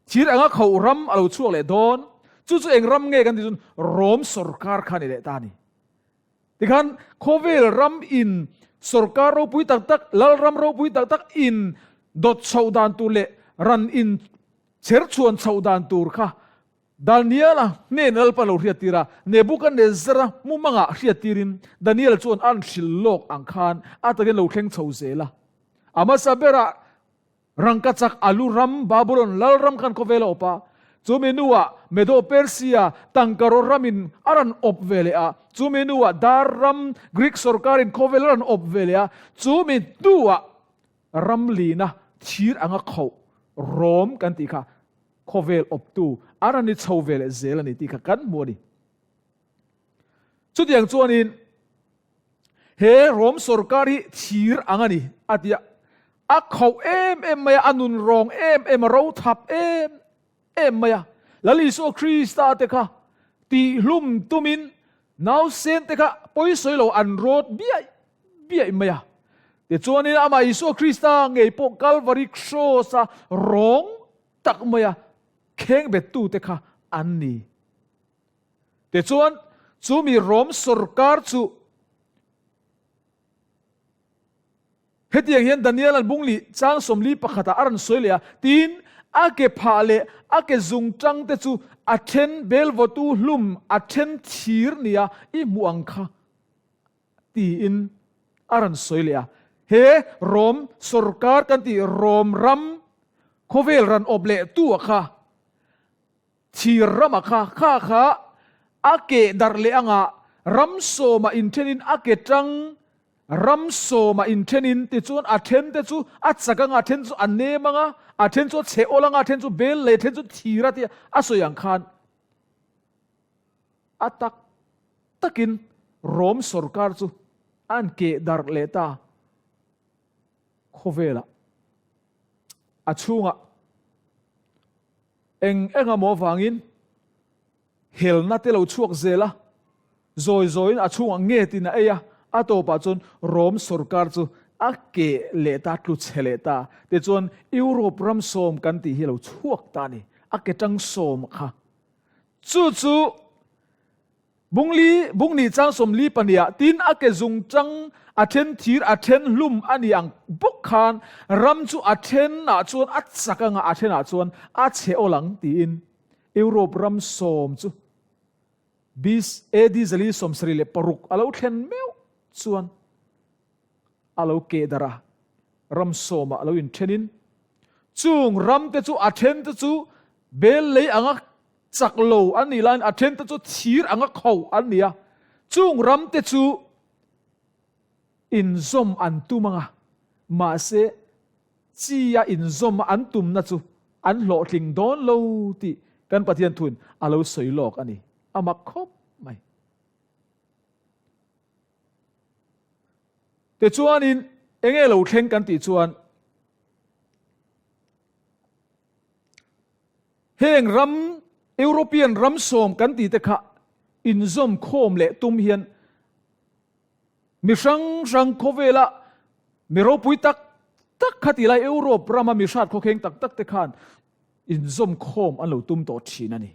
Thir anga khoh ram a lo chhuak leh dawn. Chu chu eng ram nge kan tih chuan Rom sorkar kha a ni leh ta a ni. Tikhan khawvel ram in sorkar ropui tak tak, lal ram ropui tak tak in dawt chhoh dan tur leh ran in cher chhuan chhoh dan tur kha Daniel-a hnen Lalpa lo hriat tir a, Nebuchadnezzar-a mumangah hriat tirin Daniel chuan a hrilh lawk ang khan a takin lo thleng chho zel a. A hmasa berah Rangkachak a lu ram Babulon lal ram khan khawvel a awp a, chumi hnuah Medo-Persia tangkaraw ramin a rawn awp ve leh a, chumi hnuah dar ram Greek sorkarin khawvel a rawn awp ve leh a, chumi hnuah ram lina thir anga khoh Rom kan tih kha khawvel awptu a rawn ni chho ve leh zel a ni tih kha kan hmu a ni. Chutiang chuanin he Rom sorkar hi thir ang a ni a ti a, a khoh em em mai a, a nun rawng em em a, ro thap em em mai a. Lal Isua Krista te kha tihhlum tumin nausen te kha pawisawi lo an rawt biaih biaih mai a. Tichuanin amah Isua Krista ngei pawh Kalvari Kraws-a rawng tak mai a khengbettu te kha an ni. Tichuan, chumi Rom sorkar chu hetiang hian Daniel-a'n bungli chang 41 ah a rawn sawi leh a, Tin, a ke phah leh a ke zungtang te chu a then belvawtu hlum a then thir nia i hmuh ang kha, tiin a rawn sawi leh a. He Rom sorkar kan tih Rom ram khawvel ran awp leh tu ah kha Thir rama kha kha kha a keh darh leh anga ram sawma inthenin a ke tang ram sawma inthenin tichuan a then te chu a chak anga a then chu a nem anga a then chu a chhe awl anga a then chu bel leh a then chu thir a tia a sawi ang khan a tak takin Rom sorkar chu an keh darh leh ta khawvelah a chhungah Eng eng amaw avangin helna te lo chhuak zel a, zawi zawiin a chhungah ngetin a ei a, a tawpah chuan Rom sorkar chu a keh leh ta, tlu chhe leh ta. Tichuan Europe ram sawm kan tih hi a lo chhuak ta a ni, a ke tang sawm kha. Chu chu. Bungli, Bungni chang 40 pahnih ah tin a ke zung chang a then thir a then hlum a ni ang bawk khan ram chu a then ah chuan a chak anga a then ah chuan a chhe awl ang tiin Europe ram sawm chu BC AD 476 a lo thlen meuh chuan a lo keh darh a, ram sawmah a lo inthenin chung ramte chu a thente chu bel lei anga chak lo an nih laiin a thente chu thir anga kho an ni a, chung ramte chu inzawm an tum anga, mahse chi a inzawm an tumna chu an hlawhtling dawn lo tih kan Pathian thuin a lo sawi lawk a ni. A mak khawp mai. Tichuanin enge lo thleng kan tih chuan heng ram European ram sawm kan tih te kha inzawm khawm leh tum hian mi hrang hrang khawvela mi ropui tak tak kha ti lai Europe rama mi hrat khawkheng tak tak te khan inzawm khawm an lo tum tawh thin a ni.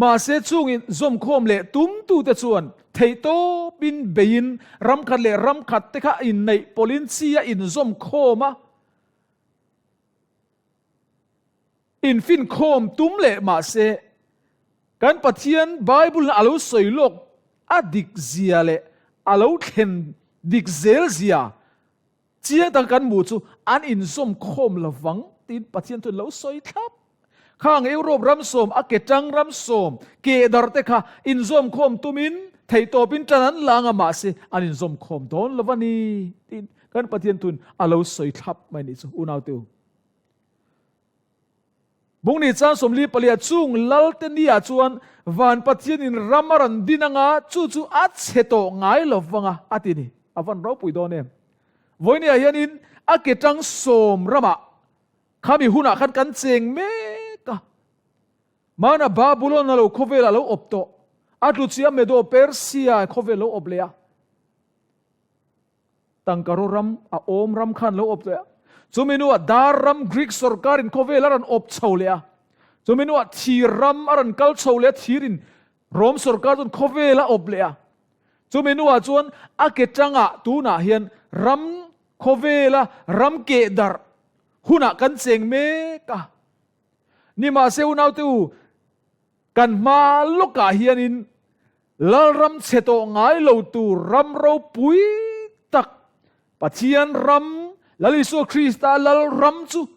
Mahse chungin zawmkhawm leh tumtute chuan theihtawpin beiin ramkhat leh ramkhat te kha inneih pawlhin chi a inzawmkhawm a, infinkhawm tum leh mahse kan Pathian Bible-in a lo sawi lawk a dik zia leh a lo thlen dik zel zia Chiang tak kan hmuh chu an inzawmkhawm lovang tiin Pathian chuan lo sawi thlap. Khang Europe ram sawm, a ke tang ram sawm, ke dar te kha inzawmkhawm tumin theihtawpin tan an la anga mahse an inzawmkhawm dawn lo a ni tiin kan Pathian thuin a lo sawi thlap mai nih chu unaute u. Bungni chang 40 palia chung Lalte nia chuan van Pathianin ram a rawn din anga chu chu a chhe tawh ngai lo vanga a ti ni. A van ropui dawn em. Vawinia hianin a ke tang sawm ramah khami hunah khan kan cheng mek a. Mana Babulon a lo khawvel a lo awp tawh. A tlu chiah Medo Persia khawvel lo awp leh a. Tangka ram a awm ram khan lo awp leh a. Chumi hnuah dar ram Greek sorkarin khawvel a rawn awp chho leh a. Chumi hnuah thir ram a rawn kal chho leh a, thirin Rom sorkar chuan khawvel a awp leh a. Chumi hnuah chuan a ke tangah tunah hian ram khawvela ram keh darh hunah kan cheng mek a. Nimahse unaute u, Kan hma lawkah hianin Lalram chhe tawh ngai lo tur ram ropui tak, Pathian ram, Lal Isua Krista Lalram chu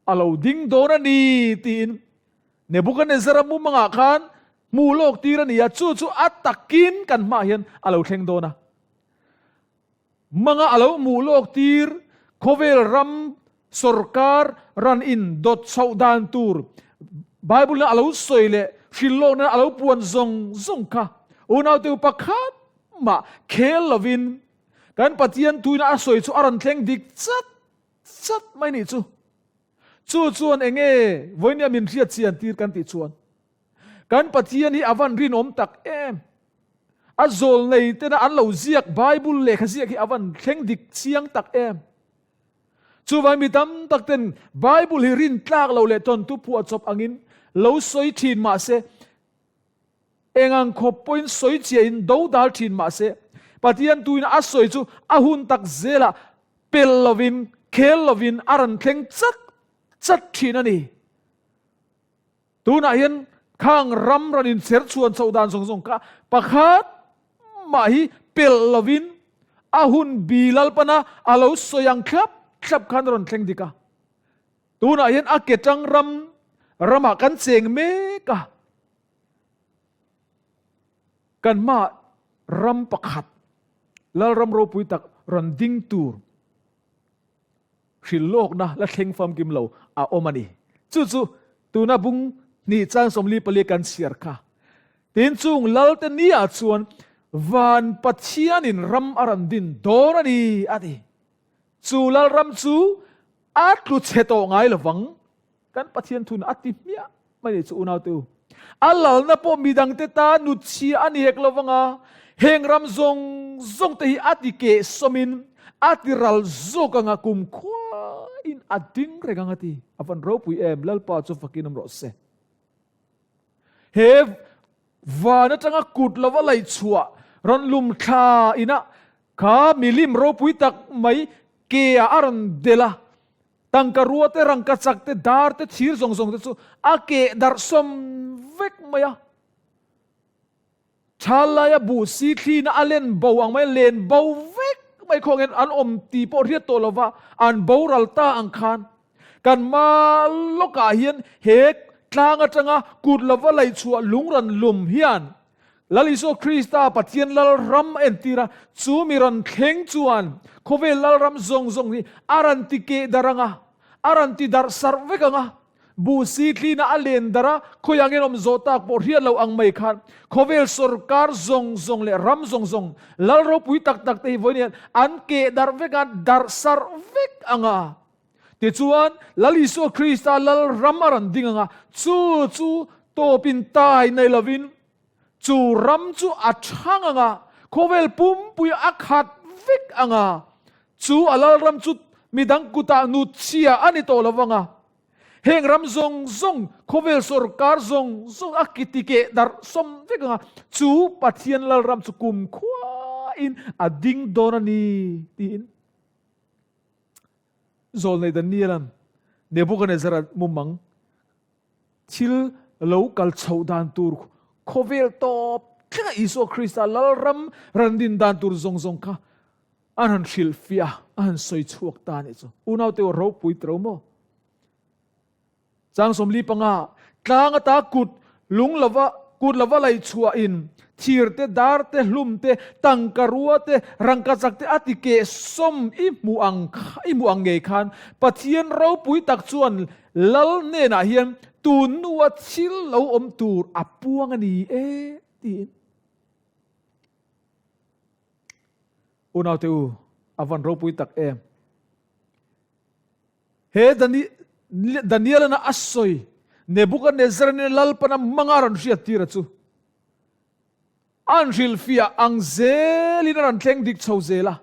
a lo ding dawn a ni tiin Nebuchadnezzar-a mumangah khan hmuh lawk tir a ni a, chu chu a takin kan hmaah hian a lo thleng dawn a. Manga a lo hmuh lawk tir, khawvel ram sorkar ran in dawt chhoh dan tur Bible-in a lo sawi leh hrilhlawkna a lo puan zawng zawng kha unaute pakhat mah khel lovin kan Pathian tuina a sawi chu a rawn thleng dik chat chat mai nih chu. Chu chuan enge vawinia min hriat chian tir kan tih chuan Kan Pathian hi a van rinawm tak em? A zawl nei tena an lo ziak Bible lehkha ziak hi a van thleng dik chiang tak em? Chuvang mi tam tak ten Bible hi rin tlak lo leh tawntu phuah chawp angin lo sawi thin mahse engang khawp pawhin sawi chiahin do dal thin mahse Pathian tuin a sawi chu a hun tak zelah pel lovin khel lovin a rawn thleng chat chat thin a ni. Tunah hian khang ram rawn incher chhuan chhoh dan zawng zawng kha pakhat mah hi pelh lovin a hun bi lalpana a lo sawi ang thlap thlap khan a rawn thleng dik a. Tunah hian a ke tang ram ramah kan cheng mek a. Kan hmaah ram pakhat Lalram ropui tak rawn ding tur Hrilhlawkna la thleng famkim lo a awm a ni. Chu chu tuna bung hnih chang 44 kan chhiar kha. Tin chung Lalte nia chuan van Pathianin ram a rawn din dawn a ni a ti. Chu Lalram chu a tlu chhe tawh ngai lovang. Kan Pathian thun a ti hmiah mai ni chu unaute u. A lalna pawh midangte ta nutchhia a ni hek lovang a, heng ram zawng zawng te hi a ti keh sawmin a ti ral zawk anga kum khuain a ding reng ang a ti. A van ropui em, Lalpa chu fakin awm rawh se. He. Van atanga kut lova laih chhuah rawn lum thla ina kha milim ropui tak mai ke ah a rawn delh a, tangka rua te, rangka chak te, dar te, thir zawng zawng te chu a keh darh sawm vek mai a. Thal laia buh si thlina a len bo ang mai, len bo vek mai khawngin an awm ti pawh hriat tawh lova an boral ta ang khan kan hma lawkah hian he tlang atanga kut lova laih chhuah lung rawn lum hian Lal Isua Krista Pathian Lalram a entir a, chu mi rawn thleng chuan khawvel Lalram zawng zawng hi a rawn ti keh darh ang a, a rawn ti darh sarh vek ang a. Buh si tlina a len darh a, khawiah nge awm zawh tak pawh hriat lo ang mai khan khawvel sorkar zawng zawng leh ram zawng zawng lal ropui tak tak te hi vawiin hian an keh darh vek a, darh sarh vek ang a. Tichuan, Lal Isua Krista lal ram a rawn ding ang a, chu chu tawpin tai nei lovin chu ram chu a chhang ang a, khawvel pumpui a khat vek ang a, chu a lal ram chu midang kutah nut chhia a ni tawh lo vang a. Heng ram zawng zawng, khawvel sorkar zawng zawng a kiti keh darh sawm vek ang a, chu Pathian lal ram chu kumkhuain a ding dawn a ni, tiin. Zawlnei Daniela'n Nebuchadnezzar-a mumang thil lo kal chhoh dan tur khawvel tawp thlenga Isua Krista Lalram ran din dan tur zawng zawng kha an han hrilhfiah a, a han sawi chhuak ta a nih chu. Unaute aw ropui tiro maw? Chang 45, Tlang ata kut lung lova kut lova lei chhuahin thir te, dar te, hlum te, tangka rua te, rangkachak te a ti keh sawm i hmuh ang i hmuh ang ngei khan Pathian ropui tak chuan Lal hnenah hian tun hnua thil lo awm tur a puang a ni e tiin. Unaute u, a van ropui tak em. He Danielana a sawi, Nebuchadnezzar nen Lalpana hmanga rawn hriattir a chu an hrilhfiah ang zelin a rawn thleng dik chho zel a.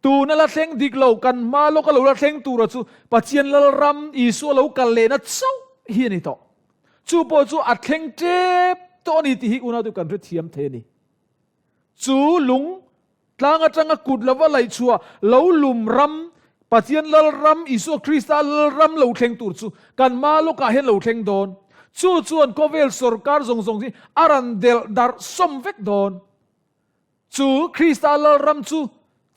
Tuna la thleng dik lo, kan hma lawka lo la thleng tura chu Pathian Lalram Isua lo kal lehna chauh hi a ni tawh. Chu pawh chu a thleng tep tawh a ni tih hi unau kan hrethiam thei a ni. Chu lung Tlang atanga kut lova laihchhuah lo lum ram, Pathian Lalram, Isua Krista Lalram lo thleng tur chu kan hma lawkah hian lo thleng dawn. Chu chuan khawvel sorkar zawng zawng hi a rawn delh darh sawm vek dawn. Chu Krista Lalram chu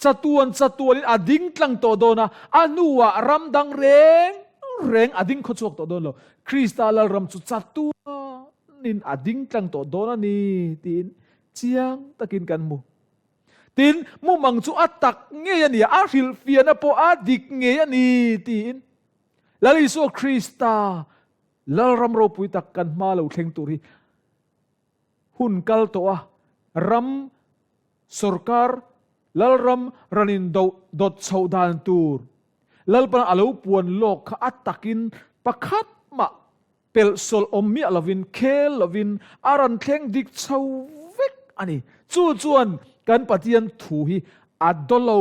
chatuan chatuanin a ding tlang tawh dawn a, a hnuah ram dang reng reng a ding khawchhuak tawh dawn lo. Krista Lalram chu chatuanin a ding tlang tawh dawn a ni tiin chiang takin kan hmu. Tin, mumang chu a tak ngei a ni a, a hrilhfiahna pawh a dik ngei a ni, tiin Lal Isua Krista Lalram ropui tak kan hma lo thleng tur hi hun kal tawh a, ram, sorkar, Lalram ran in do dawt chhoh dan tur Lalpana a lo puan lawk kha a takin pakhat mah Pelh sawlh awm miah lovin, khel lovin a rawn thleng dik chho vek a ni. Chu chuan kan Pathian thu hi a daw lo.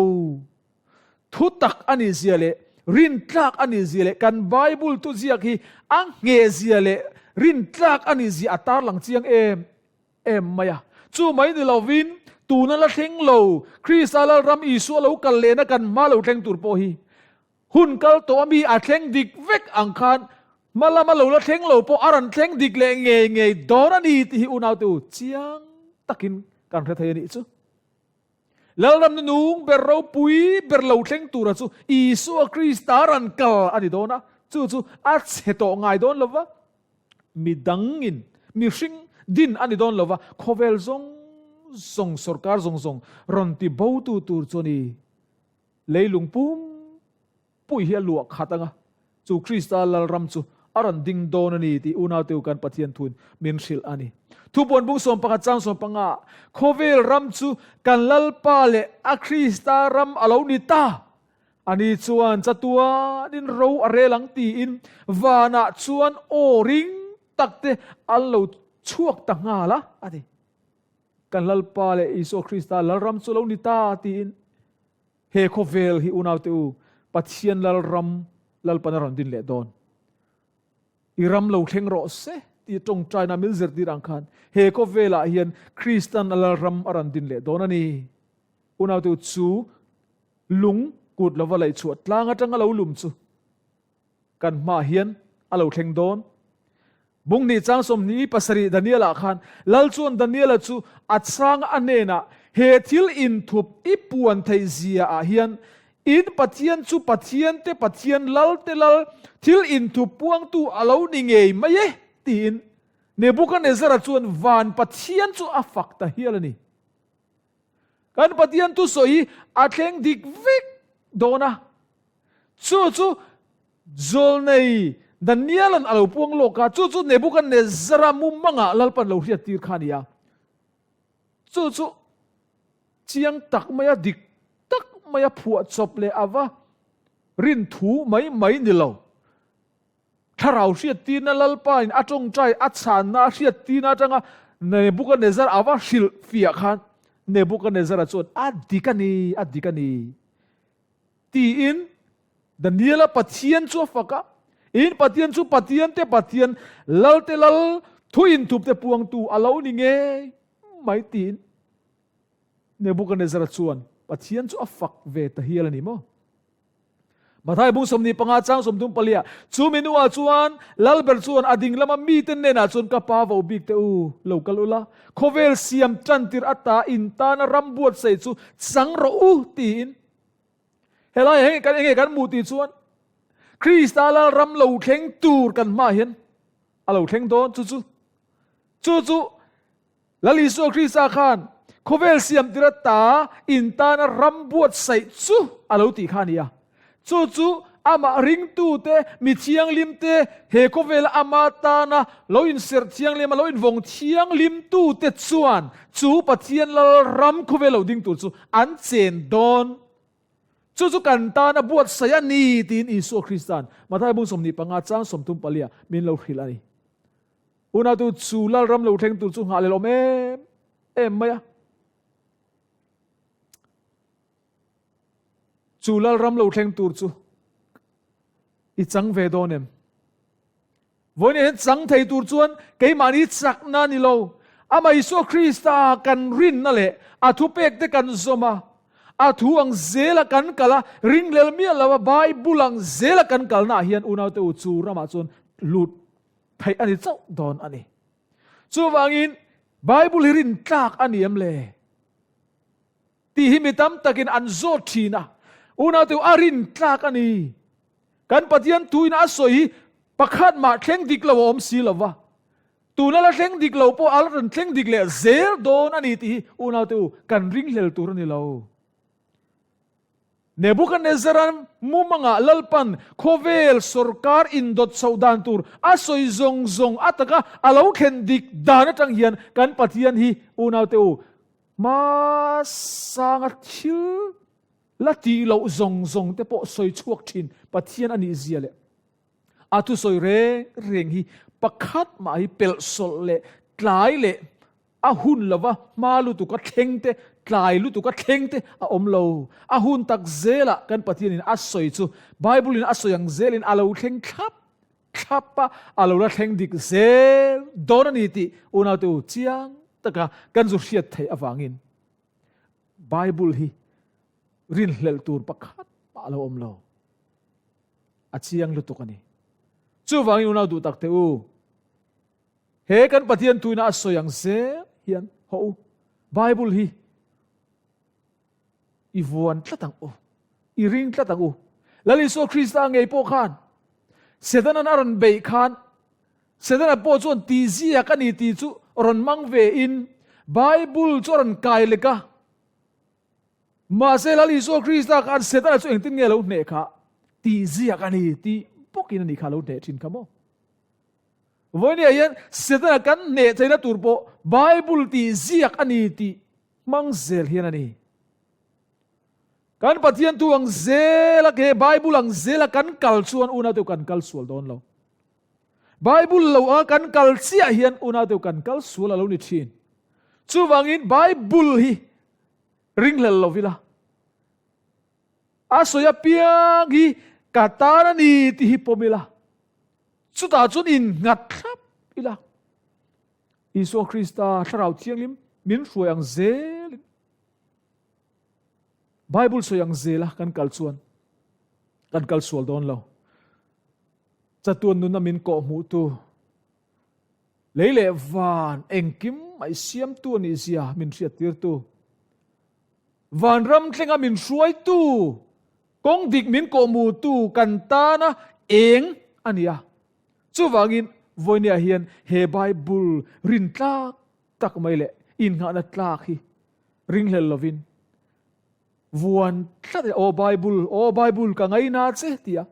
Thu tak a nih zia leh rintlak a nih zia leh kan Bible thuziak hi a ngheh zia leh rintlak a nih zia a tarlang chiang em em mai a. Chu mai ni lovin tuna la thleng lo Krista Lalram Isua lo kal lehna kan hma lo thleng tur pawh hi Hun kal tawh a mi a thleng dik vek ang khan hma lama lo la thleng lo pawh a rawn thleng dik leh ngei ngei dawn a ni tih hi unaute u chiang takin kan hre thei a nih chu. Lalram nu nung ber ropui ber lo thleng tura chu Isua Krista rawn kal a ni dawn a, chu chu a chhe tawh ngai dawn lo va, mi dangin mihring din a ni dawn lo va, khawvel zawng zawng sorkar zawng zawng rawn ti botu tur chu a ni. Leilung pumpui hi a luah khat ang a, chu Krista Lalram chu a rawn ding dawn a ni tih unaute u kan Pathian thuin min hrilh a ni. Thupuan bung 11 chang 15, Khawvel ram chu kan Lalpa leh a Krista ram a lo ni ta. Ani chuan chatuanin ro a rel ang tiin vanah chuan aw ring takte an lo chhuak ta nghal a, a ti. Kan Lalpa leh Isua Krista Lalram chu lo ni ta tiin he khawvel hi unaute u Pathian Lalram Lalpan a rawn din leh dawn. I ram lo thleng rawh se. tia tawngtaina min zirtir ang khan he khawvelah hian Kristan a Lalram a rawn din leh dawn a ni. Unaute chu lung kut lova laih chhuah tlang atanga lo lum chu kan hmaah hian a lo thleng dawn. Bung hnih chang 27 Daniel-ah khan Lal chuan Daniel-a chu a chhang a hnenah, He thil inthup i puan theih zia ah hian in Pathian chu Pathian te Pathian, Lal te Lal, thil inthup puangtu a lo ni ngei mai e, tiin Nebuchadnezzar-a chuan van Pathian chu a fak ta hial a ni. Kan Pathian thusawi hi a thleng dik vek dawn a, chu chu Zawlnei Daniel-a'n a lo puang lawk a, chu chu Nebuchadnezzar-a mumangah Lalpa'n lo hriattir kha a ni a. Chu chu chiang tak maia dik tak maia phuah chawp leh a va rin thu mai mai ni lo. Thlarau hriattirna Lalpain a tawngtai a chhanna a hriattirna atanga Nebuchadnezzar a va hrilh fiah khan Nebuchadnezzar-a chuan a dik a ni, a dik a ni tiin Daniel-a Pathian chu a fak a. In Pathian chu Pathian te Pathian, Lal te Lal, thu inthup te puangtu a lo ni ngei mai tiin Nebuchadnezzar-a chuan Pathian chu a fak ve ta hial a ni maw? Mathai bung 25 chang 34 Chu mi nuah chuan Lalber chuan a ding lama mite hnenah chuan ka pa vo bik te u, lo kal ula, khawvel siam tan tir ata in tana ram buatsaih chu chang rawh u tiin helai heng kan enge kan hmuh tih chuan Krista Lalram lo thleng tur kan hmaah hian a lo thleng dawn chu chu chu chu Lal Isua Krista khan khawvel siam tir ata in tana ram buatsaih chu a lo tih kha a ni a. Chu chu amah ringtute, mi thianghlimte, he khawvela ama tana lo inserh thianghlim a, lo invawng thianghlimtute chuan chu Pathian Lal ram khawvel lo ding tur chu an chen dawn. Chu chu kan tana buatsaih a ni tiin Isua Krista'n Mathai bung 25 chang 34 ah min lo hrilh a ni. Unautu chu Lalram lo thleng tur chu nghah leh awm em em mai a. Chu Lalram lo thleng tur chu i chang ve dawn em? Vawiin hian chang thei tur chuan keimahni chakna ni lo, Amah Isua Krista kan rinna leh a thupekte kan zawm a, a thu ang zela kan kal a, ringlel miah lo a Bible ang zela kan kalnaah hian unaute u chu ramah chuan lut theih a ni chauh dawn a ni. Chuvangin Bible hi rin tlak a ni em le? Tih hi mi tam takin an zawt thin a. Unaute a rin tlak a ni. Kan Pathian thuin a sawi hi pakhat mah thleng dik lo a awm si lo va. Tuna la thleng dik lo pawh a la rawn thleng dik leh zel dawn a ni tih hi unaute u kan ringhlel tur a ni lo. Nebuchadnezzar-a mumangah Lalpan khawvel sawrkar indawt chhoh dan tur a sawi zawng zawng a taka a lo thlen dik dan atang hian kan Pathian hi unaute u hmasanga thil la tih loh zawng zawng te pawh sawi chhuak thin Pathian a nih zia leh a thusawi reng reng hi pakhat mah hi pelhsawlh leh tlai leh A hun lova hma lutuk a thleng te, tlai lutuk a thleng te a awm lo. A hun tak zelah kan Pathianin a sawi chu Bible-in a sawi ang zelin a lo thleng thlap thlap a, a lo la thleng dik zel dawn a ni tih unaute u chiang taka kan zu hriat theih avangin Bible hi rinhlelh tur pakhat mah a lo awm lo. A chiang lutuk a ni. Chuvangin unau duh takte u, He kan Pathian tuina a sawi ang zel hian haw u, Bible hi i vuan tlat ang u, i ring tlat ang u. Lal Isua Krista ngei pawh khan Setanan a rawn beih khan Setana pawh chuan ti ziak a ni tih chu rawn hmang ve in Bible chu a rawn kai lek a. Mahse Lal Isua Krista khan Setana chu engtin nge a lo hneh kha? Ti ziak a ni tih bawkin a ni kha a lo hneh thin kha maw? Vawinia hian Setana kan hneh theihna tur pawh Bible tih ziak a ni tih hmang zel hian a ni. Kan Pathian thu ang zela he Bible ang zela kan kal chuan unaute kan kal sual dawn lo. Bible lo anga kan kal chiah hian unaute kan kal sual a lo ni thin. Chuvangin Bible hi ringhlel lo ila. A sawi apiang hi ka tan a ni tih hi pawm ila. Chutah chuan innghat thlap ila. Isua Krista Thlarau Thianghlim min hruai ang zelin Bible sawi ang zela kan kal chuan kan kal sual dawn lo. Chatuan nuna min kawh hmuhtu lei leh van engkim mai siamtu a nih zia min hriattirtu vanram thlenga min hruaitu kawng dik min kawhhmuhtu kan tana eng a ni a. Chuvangin vawinia hian he Bible rin tlak tak mai leh innghahna tlak hi ringhlel lovin vuan tlat e, Aw Bible, aw Bible ka ngaina che tia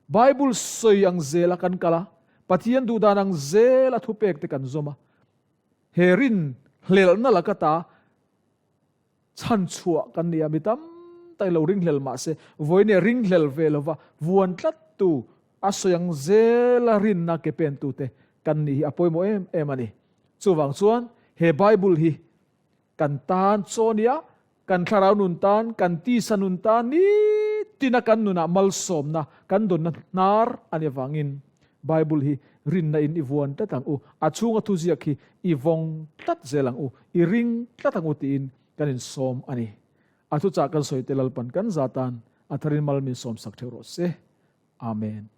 Bible sawi ang zela kan kal a, Pathian duhdan ang zela thupek te kan zawm a, he rin hlelhna laka ta Chhan chhuah kan ni a, mi tam tak lo ringhlel mah se, vawinia ringhlel ve lova vuan tlattu, a sawi ang zela rinna ke pentute kan nih hi a pawimawh em em a ni. Chuvang chuan he Bible hi kan tan chaw nia, kan thlarau nun tan, kan tisa nun tan nitina kan nunah malsawmna kan dawnna hnar a ni avangin Bible hi rinna in i vuan tlat ang u, a chhunga thuziak hi i vawng tlat zel ang u, i ring tlat ang u tiin kan insawm a ni. A thuchah kan sawi te Lalpan kan za tan a tharin mal min sawm sak theuh rawh se. Amen.